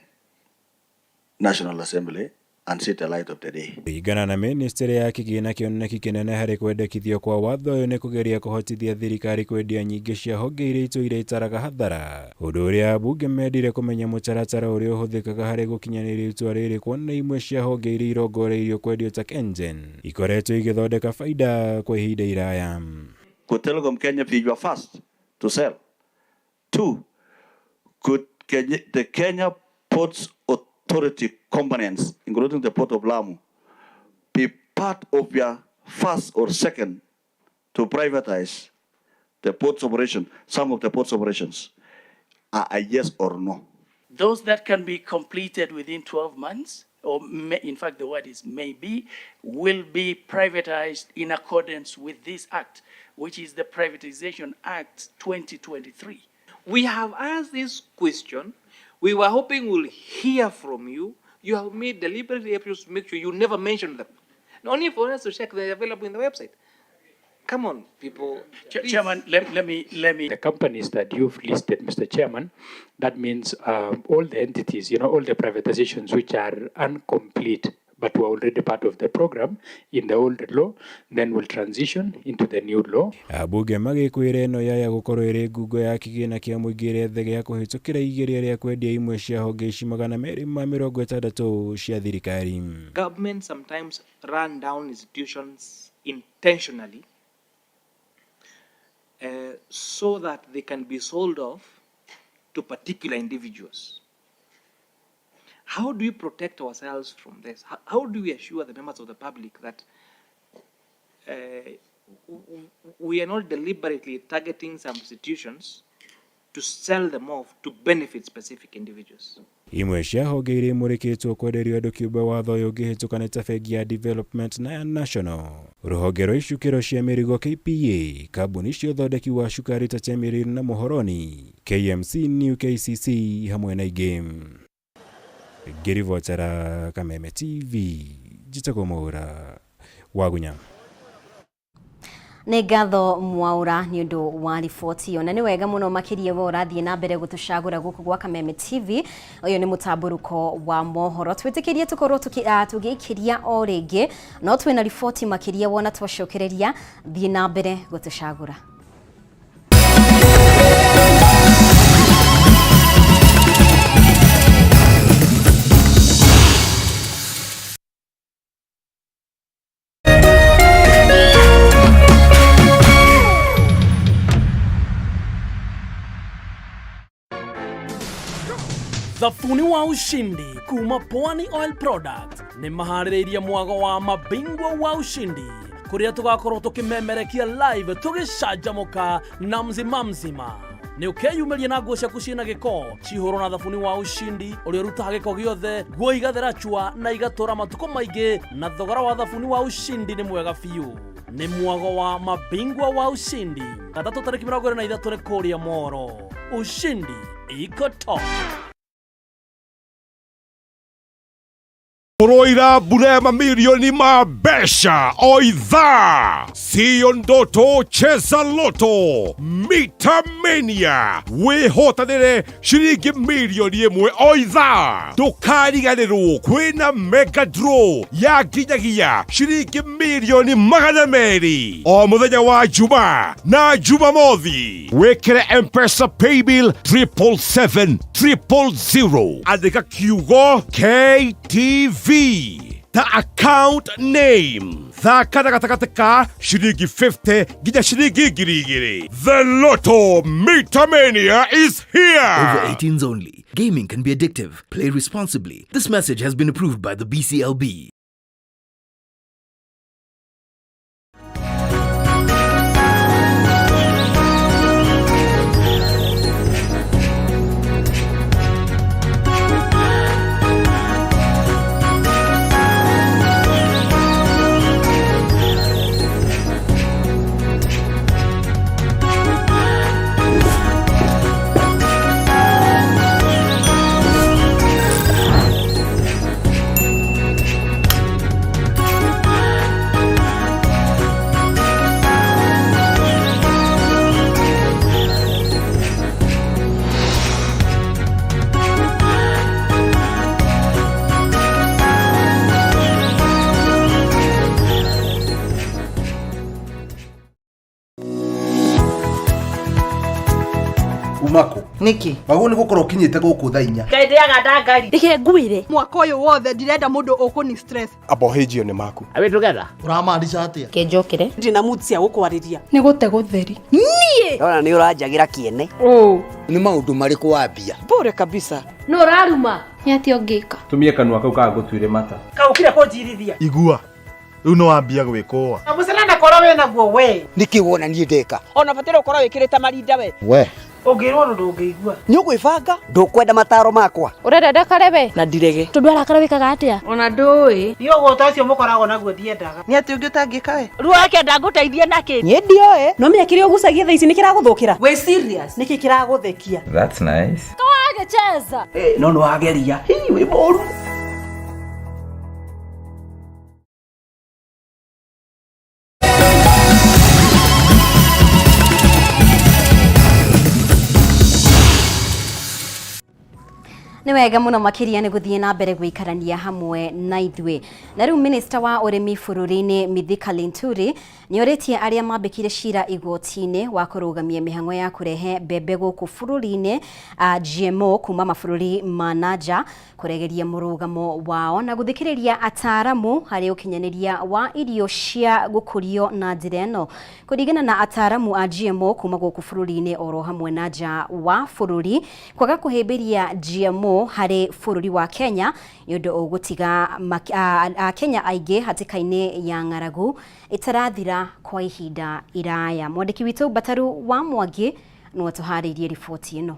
National Assembly and see the light of the day. Kũringana na ministry ya kĩgĩna, kĩoneki kĩnene harĩ kwendekithio kwa watho ũyũ nĩ kũgeria kũhotithia thirikari kwendia nyingĩ cia honge iria itũire itaraga hathara, ũndũ ũrĩa ambunge mendire kũmenya mũtaratara ũrĩa ũhũthĩkaga harĩ gũkinyanĩria itua rĩrĩ, kuona imwe cia honge iria irongoreirio kwendio ta KenGen ikoretwo igĩthondeka baida kwa ihinda iraya. Could Telecom Kenya be your first to sell? Two, could the Kenya Ports Authority components, including the Port of Lamu, be part of your first or second to privatize the ports operation, some of the ports operations? Are a yes or no? Those that can be completed within 12 months, or may, in fact the word is maybe, will be privatized in accordance with this act, which is the Privatization Act 2023. We have asked this question. We were hoping we'll hear from you. You have made deliberate efforts to make sure you never mention them. Not only for us to check, they're available in the website. Come on, people. Chairman, let me. The companies that you've listed, Mr. Chairman, that means all the entities, you know, all the privatizations which are incomplete but were already part of the program in the old law, then will transition into the new law. Ambunge magĩkwĩra ĩno yaya gũkorwo ĩrĩ ngungo ya kĩgĩna kĩa mũingĩ ĩrĩa thege ya kũhĩtũkĩra igeria rĩa kwendia imwe cia honge ici 260 cia thirikari. Government sometimes run down institutions intentionally so that they can be sold off to particular individuals. How do we protect ourselves from this? How, how do we assure the members of the public that we are not deliberately targeting some institutions to sell them off to benefit specific individuals? Imwe cia honge iria imũrĩkĩtwo kwenderio andũ kĩũmbe watho ũyũ ũngĩhĩtũka nĩ ta bengi ya Development na ya National, rũhonge rwa icukĩro cia mĩrigo KPA, kambuni cia ũthondeki wa cukari ta Chemelil na Muhoroni, KMC New KCC hamwe na ingĩ. Ngĩribotera Kameme TV, njĩtagwo Mwaũra Wagunya. Nĩ ngatho Mwaũra nĩ ũndũ wa riboti ĩyo, na nĩ wega mũno makĩria we ũrathiĩ na mbere gũtũcagũra gũkũ gwa Kameme TV. Ũyũ nĩ mũtambũrũko wa mohoro, twĩtĩkĩrie tũkorwo tũgĩikĩria o rĩngĩ, no twĩna riboti makĩria wona twacokereria. Thiĩ na mbere gũtũcagũra. Thabuni wa ushindi kuma Pwani Oil Product nĩ maharĩrĩirie mwago wa mabingwa wa ushindi kũrĩa tũgakorwo tũkĩmemerekia live tũgĩcanjamũka na mzima mzima. Nĩ ũkeyumĩria na nguo ciaku ciĩna gĩko cihũrwo na thabuni wa ushindi ũrĩa ũrutaga gĩko gĩothe, nguo igathera cua na igatũra matukũ maingĩ, na thogora wa thabuni wa ushindi nĩ mwega biũ. Nĩ mwago wa mabingwa wa ushindi, gatatũ tarĩki 23 nĩ kũrĩa Moro. Ushindi iko top. Kũrũira mbura ya mamirioni ma mbeca o ithaa. Siyo ndoto, cheza loto Mita Mania, wĩhotanĩre ciringi mirioni 1 o ithaa. Ndũkariganĩrwo kwĩna mega draw ya nginyagia ciringi mirioni 200 o mũthenya wa Juma na Jumamothi. Wĩkĩre Mpesa paybill 777 000, andĩka kiugo KTV ta account name, thaka na gatagatĩ ka ciringi 50 nginya ciringi 2,000. The Lotto Meter Mania is here. Over 18s only. Gaming can be addictive. Play responsibly. This message has been approved by the BCLB. Umako Niki? Wagwo nĩ gũkorwo ũkinyĩte gũkũ thaa 4. Ngai ndĩaga ndangari. Reke ngwĩre, mwaka ũyũ wothe ndirenda mũndũ ũkũni stress. Abohĩnjio nĩ maku. Are we together? Ũramaanisha atĩa? Kenjokere. Ndina mood cia gũkwarĩria. Nĩ gũte gũtheri. Niĩ Ndona nĩ ũranjagĩra kĩene. Nĩ maũndũ marĩkũ wambia? Bure kabisa. Nũ ũraruma? Nĩ atĩa ũngĩka? Tumie kanua kau kagũtuire mata. Kaũkire kũnjirithia. Igua rĩu nĩ wambia gwĩkũa. Mũcene na korwo wĩna guo we. Nĩkĩ wona niĩ ndeka? Ona bataire ũkorwo wĩkĩrĩte marinda we. We Ũngĩrwo ũndũ ndũngĩigua. Nĩ ũgwĩbanga? Ndũkwenda mataro makwa? Ũrenda ndakare we? Na ndirege. Tondũ arakara wĩkaga atĩa? Ona ndũĩ. Niĩ ũgũta ũcio mũkoragwo naguo ndiendaga. Nĩ atĩ ũngĩ ũtangĩka we? Ruo akenda ngũteithie nakĩ? Niĩ ndioĩ. No menya kĩrĩa ũgucagia thaa ici nĩ kĩragũthũkĩra. Wĩ serious? Nĩkĩ kĩragũthekia? That's nice. Kawagĩcheza. No nĩ wageria. Hii wĩ mũru. Nĩ wega mũno makĩria nĩ gũthiĩ na mbere gũikarania hamwe na ithuĩ. Na rĩu minista wa ũrĩmi bũrũri-inĩ Mithika Linturi nĩ orĩtie arĩa mambĩkire cira igoti-inĩ wa kũrũgamia mĩhang'o ya kũrehe mbembe gũkũ bũrũri-inĩ GMO kuma mabũrũri ma na nja kũregeria mũrũgamo wao na gũthikĩrĩria ataaramu harĩ ũkinyanĩria wa irio cia gũkũrio na njĩra ĩno. Kũringana na ataaramu a GMO kuma gũkũ bũrũri-inĩ oro hamwe na nja wa bũrũri, kwaga kũhĩmbĩria GMO GMO harĩ bũrũri wa Kenya nĩ ũndũ ũgũtiga Akenya aingĩ hatĩka-inĩ ya ng'aragu ĩtarathira kwa ihinda iraya. Mwandĩki witũ Mbataru wa Mwangi nĩwe tũharĩirie riboti ĩno.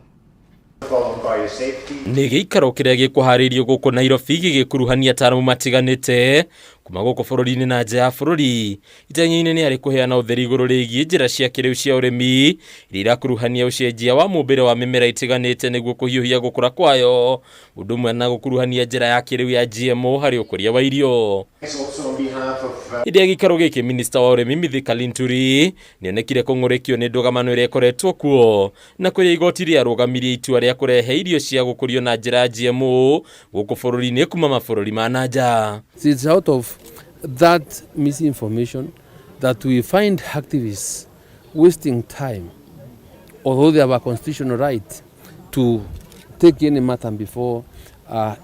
Nĩ gĩikaro kĩrĩa gĩkũharĩirio gũkũ Nairobi gĩgĩkuruhania ataaramu matiganĩte kuma gũkũ bũrũri-inĩ na nja ya bũrũri. Itanya-inĩ nĩ harĩ kũheana ũtheri igũrũ rĩgiĩ njĩra cia kĩrĩu cia ũrĩmi iria irakuruhania ũcenjia wa mũmbĩre wa mĩmera ĩtiganĩte nĩguo kũhiũhia gũkũra kwayo, ũndũ ũmwe na gũkuruhania njĩra ya kĩrĩu ya GMO harĩ ũkũria wa irio. Hĩndĩ ya gĩikaro gĩkĩ minista wa ũrĩmi Mithika Linturi nĩonekire kũng'ũrĩkio nĩ ndũgamano ĩrĩa ĩkoretwo kuo na kũrĩa igoti rĩarũgamirie itua rĩa kũrehe irio cia gũkũrio na njĩra ya GMO gũkũ bũrũri-inĩ kuma mabũrũri ma na nja. It's out of that misinformation that we find activists wasting time, although they have a constitutional right to take any matter before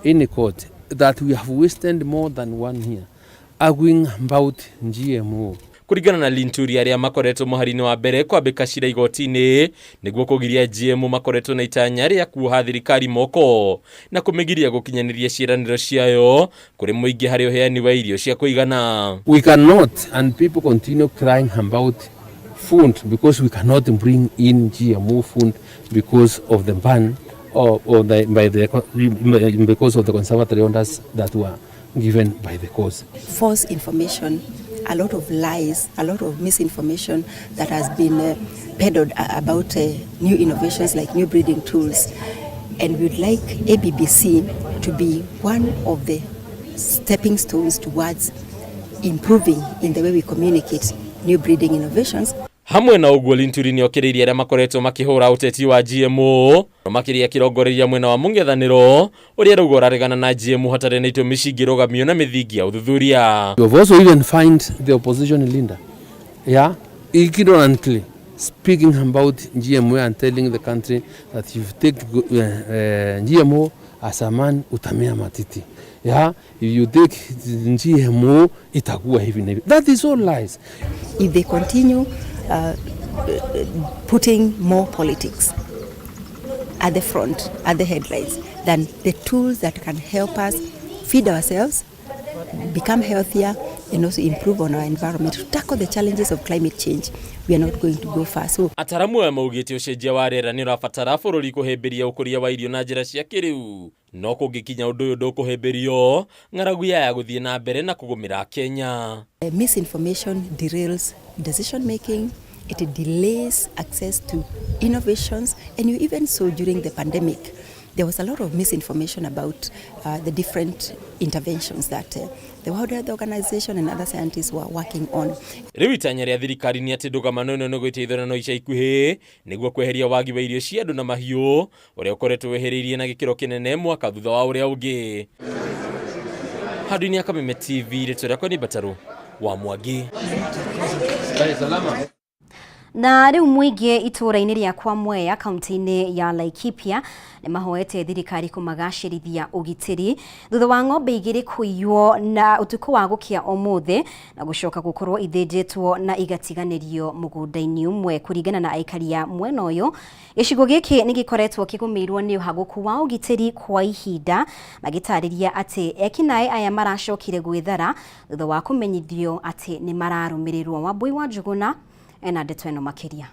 any court, that we have wasted more than 1 year arguing about GMO. Kũringana na Linturi arĩa makoretwo mũhari-inĩ wa mbere kwambĩka cira igoti-inĩ nĩguo kũgiria GMO makoretwo na itanya rĩa kuoha thirikari moko na kũmĩgiria gũkinyanĩria ciĩranĩro ciayo kũrĩ mũingĩ harĩ ũheani wa irio cia kũigana. We cannot, and people continue crying about food because we cannot bring in GMO food because of the ban or the, by the, because of the conservatory orders that were given by the courts. False information, a lot of lies, a lot of misinformation that has been peddled about new innovations like new breeding tools. And we'd like ABBC to be one of the stepping stones towards improving in the way we communicate new breeding innovations. Hamwe na ũguo Linturi nĩokĩrĩirie arĩa makoretwo makĩhũra ũteti wa GMO makĩria kĩrongoreiria mwena wa mũng'ethanĩro ũrĩa rauga ũraregana na GMO hatarĩ na itũmi cingĩrũgamio na mĩthingi ya ũthuthuria. You have also even find the opposition leader, yeah, ignorantly speaking about GMO and telling the country that if you take GMO as a man utamea matiti. Yeah, if you take GMO itakuwa hivi na hivi. That is all lies. If they continue putting more politics at the front, at the headlines, than the tools that can help us feed ourselves, become healthier, and also improve on our environment to tackle the challenges of climate change, we are not going to go far. So ataramu aya maugĩte ũcenjia wa rĩera nĩ ũrabatara bũrũri kũhĩmbĩria ũkũria wa irio na njĩra cia kĩrĩu, no kũngĩkinya ũndũ ũyũ ndũkũhĩmbĩrio, ng'aragu yaya gũthiĩ na mbere na kũgũmĩra Kenya. Misinformation derails decision making, it delays access to innovations, and you even saw during the pandemic there was a lot of misinformation about the different interventions that the World Health Organization and other scientists were working on. Rĩu itanya rĩa thirikari nĩ atĩ ndũgamano ĩno nĩguo ithurano ica ikuhĩ nĩguo kweheria wagi wa irio cia andũ na mahiũ ũrĩa ũkoretwo wehereirie na gĩkĩro kĩnene mwaka thutha wa ũrĩa ũngĩ. Handũ-inĩ ya Kameme TV, rĩtwa rĩakwa nĩ Mbataru wa Mwangi. Na rĩu mũingĩ itũũra-inĩ rĩa kwa Mwea kaunti-inĩ ya Laikipia nĩ mahoete thirikari kũmagacĩrithia ũgitĩri thutha wa ng'ombe igĩrĩ kũiywo na ũtukũ wa gũkĩa ũmũthĩ na gũcoka gũkorwo ithĩnjĩtwo na igatiganĩrio mũgũnda-inĩ ũmwe. Kũringana na aikari a mwena ũyũ, gĩcigo gĩkĩ nĩ gĩkoretwo kĩgũmĩirwo nĩ ũhagũku wa ũgitĩri kwa ihinda, magĩtarĩria atĩ ekinaĩ aya maracokire gwĩthara thutha wa kũmenyithio atĩ nĩ mararũmĩrĩrwo. Wambui wa Njũgũna ena ndeto ĩno makĩria.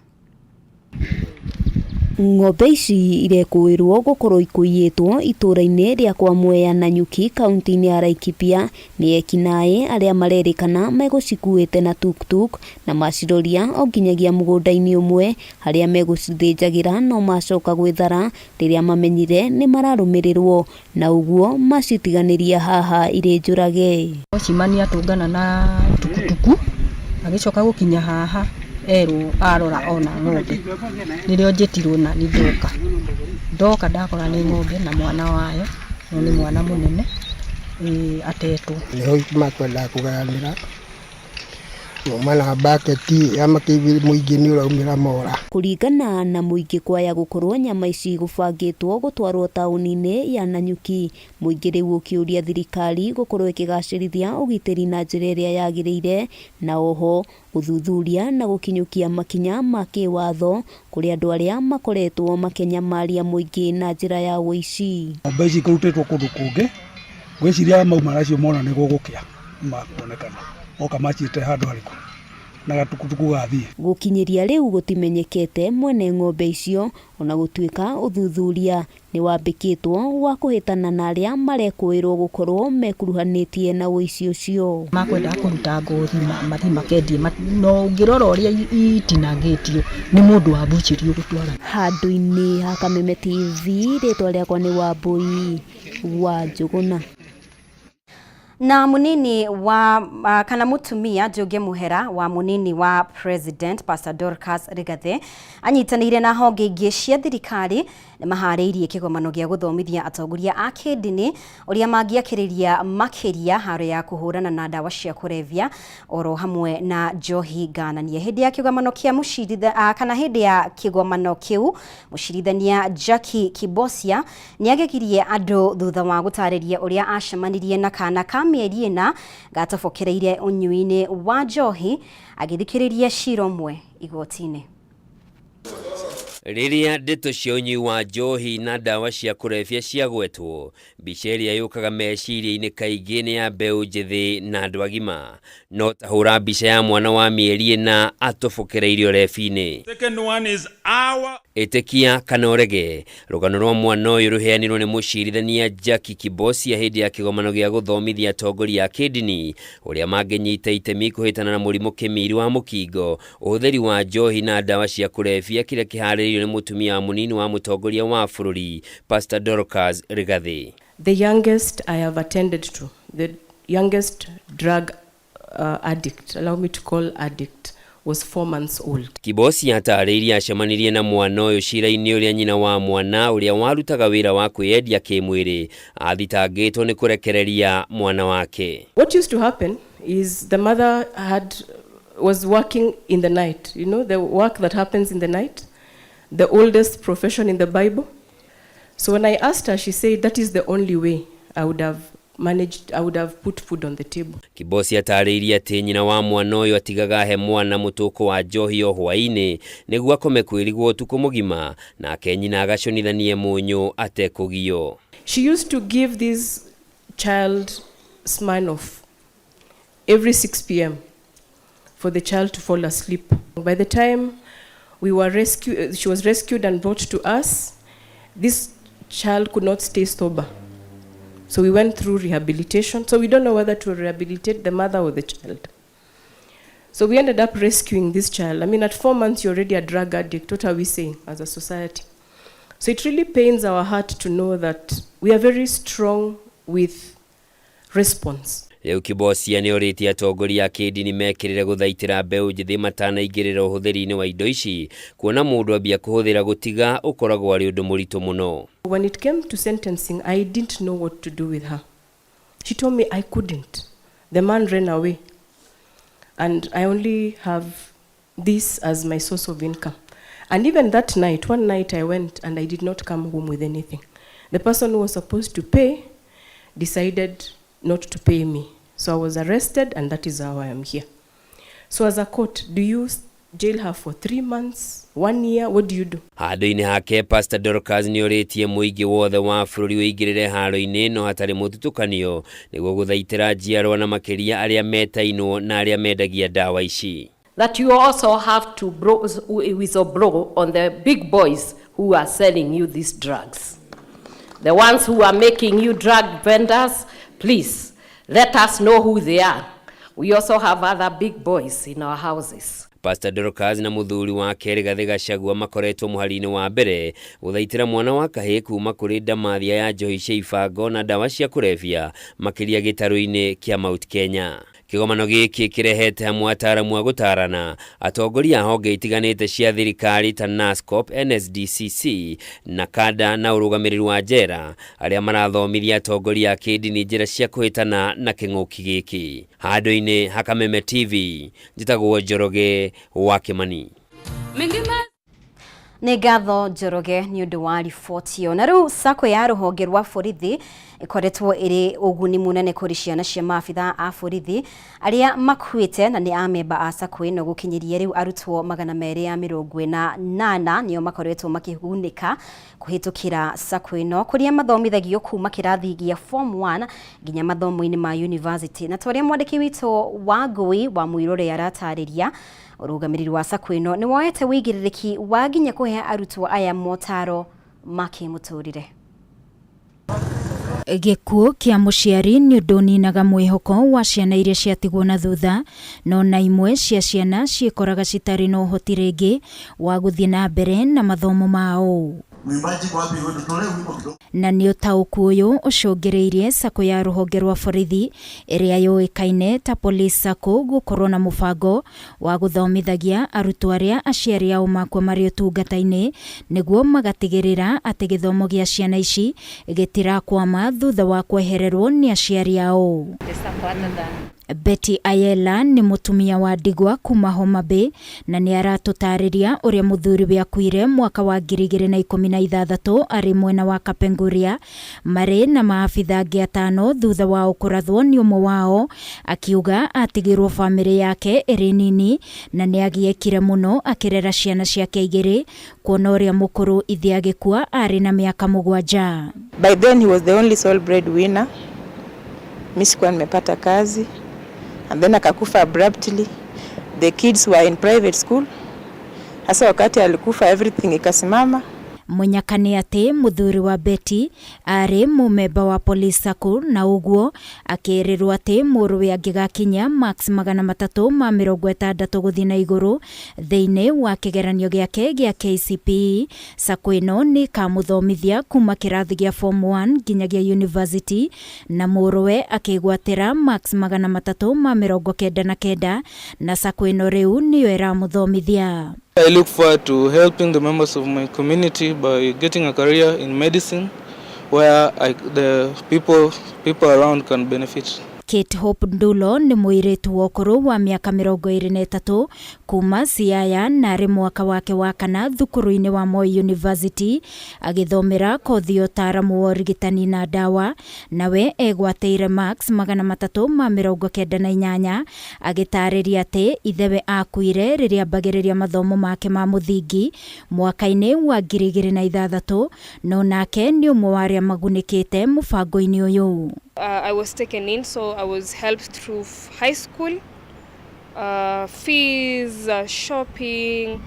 Ng'ombe ici irekũĩrwo gũkorwo ikũiyĩtwo itũũra-inĩ rĩa kwa Mwea na Nyuki kaunti-inĩ ya Laikipia nĩ ekinaĩ arĩa marerĩkana megũcikuĩte na tuktuk na maciroria o nginyagia mũgũnda-inĩ ũmwe harĩa megũcithĩnjagĩra, no macoka gwĩthara rĩrĩa mamenyire nĩ mararũmĩrĩrwo na ũguo macitiganĩria haha irĩ njũrage. Mũcimani atũngana na tukutuku agĩcoka gũkinya haha erwo arora ona ng'ombe nĩrĩo njĩtirwo na nĩ ndoka ndakora nĩ ng'ombe na mwana wayo, no nĩ mwana mũnene atetwo. Nĩho makwendaga kũgayanĩra Mauma na mbaketi ya makĩivi mũingĩ nĩ ũraumĩra mora. Kũringana na mũingĩ kwaya gũkorwo nyama ici gũbangĩtwo gũtwarwo taũni-inĩ ya Nanyuki, mũingĩ rĩu ũkĩũria thirikari gũkorwo ĩkĩgacĩrithia ũgitĩri na njĩra ĩrĩa yagĩrĩire, na oho gũthuthuria na gũkinyũkia makinya ma kĩwatho kũrĩ andũ arĩa makoretwo makĩnyamaria mũingĩ na njĩra ya ũici. Ng'ombe ici ikũrutĩtwo kũndũ kũngĩ, ngwĩciria mauma nacio mona nĩ gũgũkĩa makuonekana oka maciĩte handũ harĩkũ na gatukutuku gathiĩ. Gũkinyĩria rĩu gũtimenyekete mwene ng'ombe icio, ona gũtuĩka ũthuthuria nĩ wambĩkĩtwo wa kũhĩtana na arĩa marekũĩrwo gũkorwo mekuruhanĩtie na ũici ũcio. Makwendaga kũruta ngothi mathiĩ makendie, no ũngĩrora ũrĩa itinangĩtio nĩ mũndũ wa mbuchĩri ũgũtwara. Handũ-inĩ ha Kameme TV, rĩtwa rĩakwa nĩ Wambui wa Njũgũna. Na munini wa kana mutumia Njuge Muhera wa munini wa President Pastor Dorcas Rigathi anyitanĩire na honge ingĩ cia thirikari nĩ maharĩirie kĩgomano gĩa gũthomithia atongoria a kĩndini ũrĩa mangĩakĩrĩria makĩria haro ya kũhũrana na ndawa cia kũrebia oro hamwe na njohi ngananie. Hĩndĩ ya kĩgomano kĩa mũcirithania kana hĩndĩ ya kĩgomano kĩu mũcirithania Jackie Kibosia nĩagegirie andũ thutha wa gũtarĩria ũrĩa acemanirie na kana ka mĩeri 4 gatobokereire ũnyui-inĩ wa njohi agĩthikĩrĩria cira ũmwe igoti-inĩ. Rĩrĩa ndeto cia ũnyui wa njohi na ndawa cia kũrebia ciagwetwo, mbica ĩrĩa yũkaga meciria-inĩ kaingĩ nĩ ya mbeũ njĩthĩ na andũ agima. No ta hũra mbica ya mwana wa mĩeri 4 atobokereirio rebi-inĩ. Second one is our Ĩtĩkia kana ũrege, rũgano rwa mwana ũyũ rũheanirwo nĩ mũcirithania Jackie Kibosia hĩndĩ ya kĩgomano gĩa gũthomithia atongoria a kĩndini ũrĩa mangĩnyita itemi kũhĩtana na mũrimũ kĩmiri wa mũkingo, ũhũthĩri wa njohi na ndawa cia kũrebia kĩrĩa kĩharĩrĩirio nĩ mũtumia wa mũnini wa mũtongoria wa bũrũri Pastor Dorcas Rigathi. The youngest I have attended to, the youngest drug addict, allow me to call addict, was 4 months old. Kibosia atarĩirie acemanirie na mwana ũyũ cira-inĩ ũrĩa nyina wa mwana ũrĩa warutaga wĩra wa kwĩyendia kĩmwĩrĩ athitangĩtwo nĩ kũrekereria mwana wake. What used to happen is the mother was working in the night. You know, the work that happens in the night, the oldest profession in the Bible. So when I asked her, she said that is the only way I would have managed, I would have put food on the table. Kibosia atarĩirie atĩ nyina wa mwana ũyũ atigaga he mwana mũtũkũ wa njohi o hwaĩ-inĩ nĩguo akome kwĩrigwo ũtukũ mũgima, nake nyina agacũnithanie mũnyũ atekũgio. She used to give this child Smirnoff every 6 p.m. for the child to fall asleep. By the time we were rescued, she was rescued and brought to us, this child could not stay sober. So we went through rehabilitation. So we don't know whether to rehabilitate the mother or the child. So we ended up rescuing this child. I mean, at 4 months, you're already a drug addict. What are we saying as a society? So it really pains our heart to know that we are very strong with response. Rĩu Kibosia nĩ orĩtie atongoria a kĩndini mekĩrĩre gũthaitĩra mbeũ njĩthĩ matanaingĩrĩra ũhũthĩri-inĩ wa indo ici, kuona mũndũ ambia kũhũthĩra gũtiga ũkoragwo arĩ ũndũ mũritũ mũno. When it came to sentencing, I didn't know what to do with her. She told me I couldn't. The man ran away. And I only have this as my source of income. And even that night, one night I went and I did not come home with anything. The person who was supposed to pay decided not to pay me. So I was arrested, and that is how I am here. So as a court, do you jail her for 3 months, 1 year? What do you do? Handũ-inĩ hake Pastor Dorcas nĩ orĩtie mũingĩ wothe wa bũrũri ũingĩrĩre haro-inĩ no hatarĩ mũthutũkanio nĩguo gũthaitĩra njiarwa na makĩria arĩa metainwo na arĩa mendagia ndawa ici. That you also have to whistleblow on the big boys who are selling you these drugs. The ones who are making you drug vendors, please let us know who they are. We also have other big boys in our houses. Pastor Dorcas na mũthuri wake Rigathĩ Gachagua makoretwo mũhari-inĩ wa mbere gũthaitĩra mwana wa kahĩĩ kuma kũrĩ ndamathia ya njohi cia ibango na ndawa cia kũrebia makĩria gĩtarũ-inĩ kĩa Mount Kenya. Kĩgomano gĩkĩ kĩrehete hamwe ataaramu a gũtarana, atongoria a honge itiganĩte cia thirikari ta NASCOP, NSDCC na kada na ũrũgamĩrĩri wa njera arĩa marathomithia atongoria a kĩndini njĩra cia kũhĩtana na kĩng'ũki gĩkĩ. Handũ-inĩ ha Kameme TV, njĩtagwo Njoroge wa Kĩmani. Nĩ ngatho Njoroge nĩ ũndũ wa riboti ĩyo. Na rĩu sacco ya rũhonge rwa borithi ĩkoretwo ĩrĩ ũguni mũnene kũrĩ ciana cia maabitha a borithi arĩa makuĩte na nĩ amemba a sacco ĩno gũkinyĩria rĩu arutwo 248 nĩo makoretwo makĩgunĩka kũhĩtũkĩra sacco ĩno kũrĩa mathomithagio kuma kĩrathi gĩa form 1 nginya mathomo-inĩ ma university. Na ta ũrĩa mwandĩki witũ wa Ngũi wa Mũirũrĩ aratarĩria, ũrũgamĩrĩri wa sacco ĩno nĩ woete wĩigĩrĩrĩki wa nginya kũhe arutwo aya motaro ma kĩmũtũrĩre. Gĩkuũ kĩa mũciari nĩ ũndũ ũninaga mwĩhoko wa ciana iria ciatigwo na thutha, no na imwe cia ciana ciĩkoraga citarĩ na ũhoti rĩngĩ wa gũthiĩ na mbere na mathomo mao. Na nĩ ũtaũku ũyũ ũcũngĩrĩirie sacco ya rũhonge rwa borithi ĩrĩa yũĩkaine ta Police Sacco gũkorwo na mũbango wa gũthomithagia arutwo arĩa aciari ao makua marĩ ũtungata-inĩ nĩguo magatigĩrĩra atĩ gĩthomo gĩa ciana ici gĩtirakwama thutha wa kwehererwo nĩ aciari ao. Betty Ayela nĩ mũtumia wa ndigwa kuma Homa Bay na nĩ aratũtarĩria ũrĩa mũthuriwe akuire mwaka wa 2016 arĩ mwena wa Kapenguria marĩ na maabitha angĩ 5 thutha wao kũrathwo nĩ ũmwe wao, akiuga atigirwo bamĩrĩ yake ĩrĩ nini na nĩ agiĩkire mũno akĩrera ciana ciake 2 kuona ũrĩa mũkũrũ ithe agĩkua arĩ na mĩaka 7. By then he was the only sole breadwinner. Mimi sikuwa nimepata kazi. And then akakufa abruptly. The kids were in private school. Hasa wakati alikufa everything ikasimama. Mũnyaka nĩ atĩ mũthuri wa Betty arĩ mũmemba wa Police Sacco na ũguo akĩrĩrwo atĩ mũrũwe angĩgakinya marks 360 gũthiĩ na igũrũ thĩinĩ wa kĩgeranio gĩake gĩa KCPE, sacco ĩno nĩ ĩkamũthomithia kuma kĩrathi gĩa form 1 nginyagia university, na mũrũwe akĩgwatĩra marks 399 na sacco ĩno rĩu nĩyo ĩramũthomithia. I look forward to helping the members of my community by getting a career in medicine where the people around can benefit. Kate Hope Ndulo nĩ mũirĩtu wa ũkũrũ wa mĩaka 23 kuma Siaya na arĩ mwaka wake wa kana thukuru-inĩ wa Moi University agĩthomera kothi ya ũtaaramu wa ũrigitani na ndawa, nawe egwatĩire marks 398 agĩtarĩria atĩ ithewe akuire rĩrĩa ambagĩrĩria mathomo make ma mũthingi mwaka-inĩ wa 2006, no nake nĩ ũmwe wa arĩa magunĩkĩte mũbango-inĩ ũyũ. I was taken in, so I was helped through high school, fees, shopping.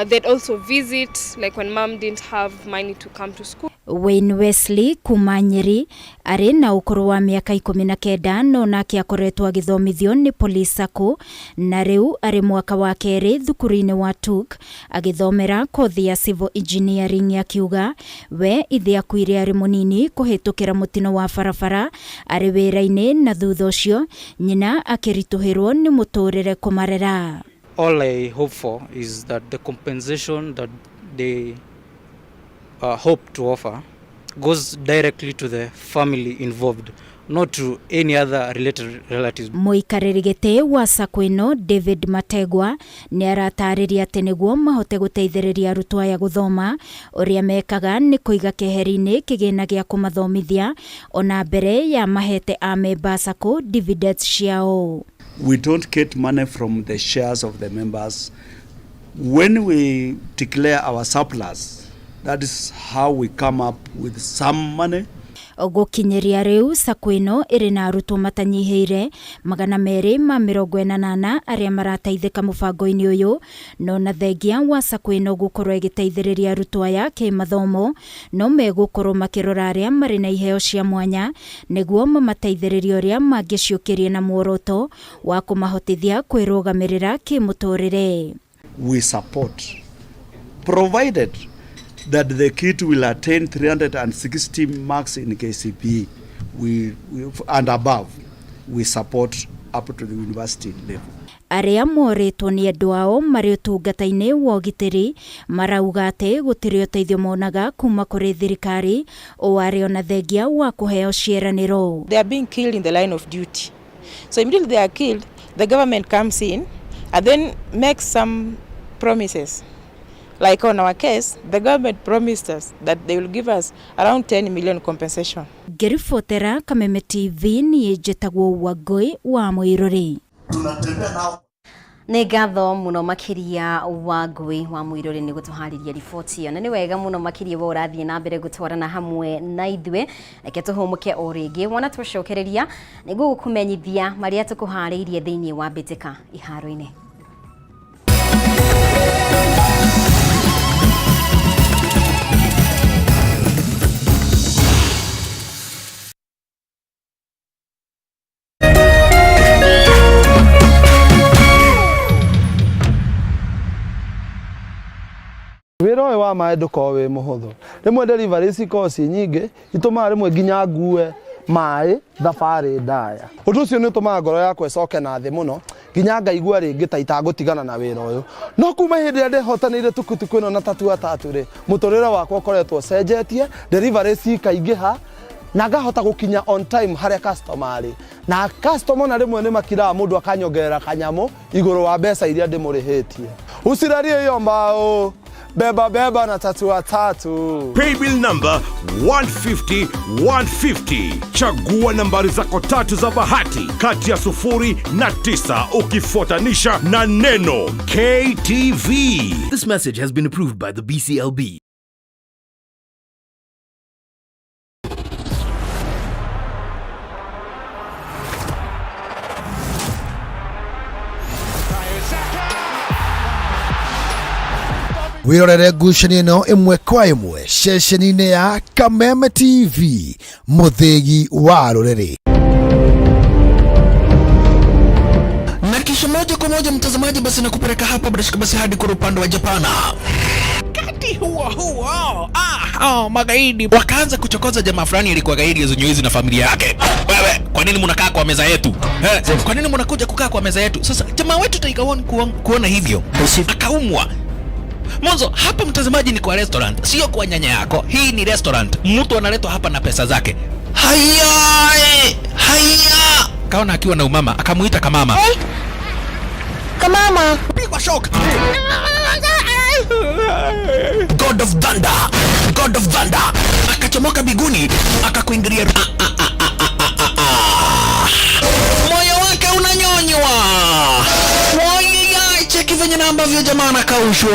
They'd also visit, like when mom didn't have money to come to school. Wayne Wesley kuma Nyeri arĩ na ũkũrũ wa mĩaka 19 no nake akoretwo agĩthomithio nĩ Police Sacco na rĩu arĩ mwaka wa kerĩ thukuru-inĩ wa TUK agĩthomera kothi ya civil engineering, akiuga we ithe akuire arĩ mũnini kũhĩtũkĩra mũtino wa barabara arĩ wĩra-inĩ na thutha ũcio nyina akĩritũhĩrwo nĩ mũtũrĩre kũmarera. All I hope for is that the compensation that they hope to offer goes directly to the family involved, not to any other related relatives. Mũikarĩri gĩtĩ wa sacco ĩno David Mategwa nĩ aratarĩria atĩ nĩguo mahote gũteithĩrĩria arutwo aya gũthoma, ũrĩa mekaga nĩ kũiga keheri-inĩ kĩgĩna gĩa kũmathomithia ona mbere ya mahete amemba sacco dividends ciao. We don't get money from the shares of the members. When we declare our surplus, that is how we come up with some money. Gũkinyĩria rĩu sacco ĩno ĩrĩ na arutwo matanyihĩire 280 arĩa marateithĩka mũbango-inĩ ũyũ, no na thengia wa sacco ĩno gũkorwo ĩgĩteithĩrĩria arutwo aya kĩmathomo, no megũkorwo makĩrora arĩa marĩ na iheo cia mwanya nĩguo mamateithĩrĩrie ũrĩa mangĩciũkĩria na muoroto wa kũmahotithia kwĩrũgamĩrĩra kĩmũtũrĩre. We support, provided that the kid will attain 360 marks in KCPE and above, we support up to the university level. Arĩa morĩtwo nĩ andũ ao marĩ ũtungata-inĩ wa ũgitĩri marauga atĩ gũtirĩ ũteithio monaga kuma kũrĩ thirikari o arĩ ona thengia wa kũheo ciĩranĩro. They are being killed in the line of duty. So immediately they are killed, the government comes in and then makes some promises. Like on our case, the government promised us that they will give us around 10 million compensation. Ngĩribotera Kameme TV niĩ njĩtagwo Wangũi wa Mũirũrĩ. Nĩ ngatho mũno makĩria Wangũi wa Mũirũrĩ nĩ gũtũharĩria riboti ĩyo, na nĩ wega mũno makĩria we ũrathiĩ na mbere gũtwarana hamwe na ithuĩ. Reke tũhũmũke o rĩngĩ, wona twacokereria nĩguo gũkũmenyithia marĩa tũkũharĩirie thĩinĩ wa mbĩtĩka iharo-inĩ. Wĩra ũyũ wa maĩ ndũkoragwo wĩ mũhũthũ. Rĩmwe delivery cikoragwo ciĩ nyingĩ, itũmaga rĩmwe nginya ngue maĩ thabarĩ ndaya. Ũndũ ũcio nĩ ũtũmaga ngoro yakwa ĩcoke na thĩ mũno, nginya ngaigua rĩngĩ ta itangũtigana na wĩra ũyũ. No kuma hĩndĩ ĩrĩa ndehotanĩire tukutuku ĩno na tatua tatu rĩ, mũtũrĩre wakwa ũkoretwo ũcenjetie, delivery cikaingĩha, na ngahota gũkinya on time harĩa customer arĩ. Na customer ona rĩmwe nĩ makiraga mũndũ akanyongerera kanyamũ igũrũ wa mbeca iria ndĩmũrĩhĩtie. Usilalie hiyo mbao. Beba beba na tatua tatu. Paybill number 150 150. Chagua nambari zako tatu za bahati kati ya 0 na 9 ukifuatanisha na neno KTV. This message has been approved by the BCLB. Wĩrorere ngucanio ĩno ĩmwe kwa ĩmwe ceceni-inĩ ya Kameme TV, mũthĩgi wa rũrĩrĩ. Na kisha moja kwa moja mtazamaji, basi nakupeleka hapa bila shaka basi hadi kwa upande wa Japana. Wakati huo huo, magaidi wakaanza kuchokoza jamaa fulani alikuwa gaidi ya na familia yake. Wewe, kwa nini mnakaa kwa meza yetu? Kwa nini mnakuja kukaa kwa meza yetu? Sasa jamaa wetu Tiger One kuona hivyo akaumwa. Mwanzo hapa mtazamaji ni kwa restaurant, sio kwa nyanya yako. Hii ni restaurant. Mtu analetwa hapa na pesa zake. Haya, haya. Kaona akiwa na umama, akamuita kamama. Hey. Kamama. Pigwa shock. God of Thunder. God of Thunder. Akachomoka biguni, akakuingilia. Moyo wake unanyonywa. Cheki venye na ambavyo jamaa anakaushwa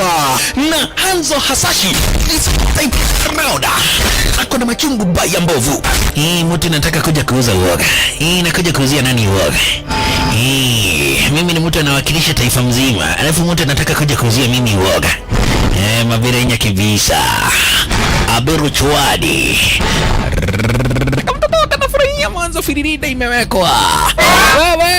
na Hanzo Hasashi is type round. Ako na machungu baya mbovu. Hii mtu nataka kuja kuuza uoga. Hii nakuja kuuzia nani uoga? Hii mimi ni mtu anawakilisha taifa mzima, alafu mtu anataka kuja kuuzia mimi uoga. Mabirenya kibisa. Aberu chwadi. Mtoto anafurahia mwanzo firirida imewekwa. Wewe.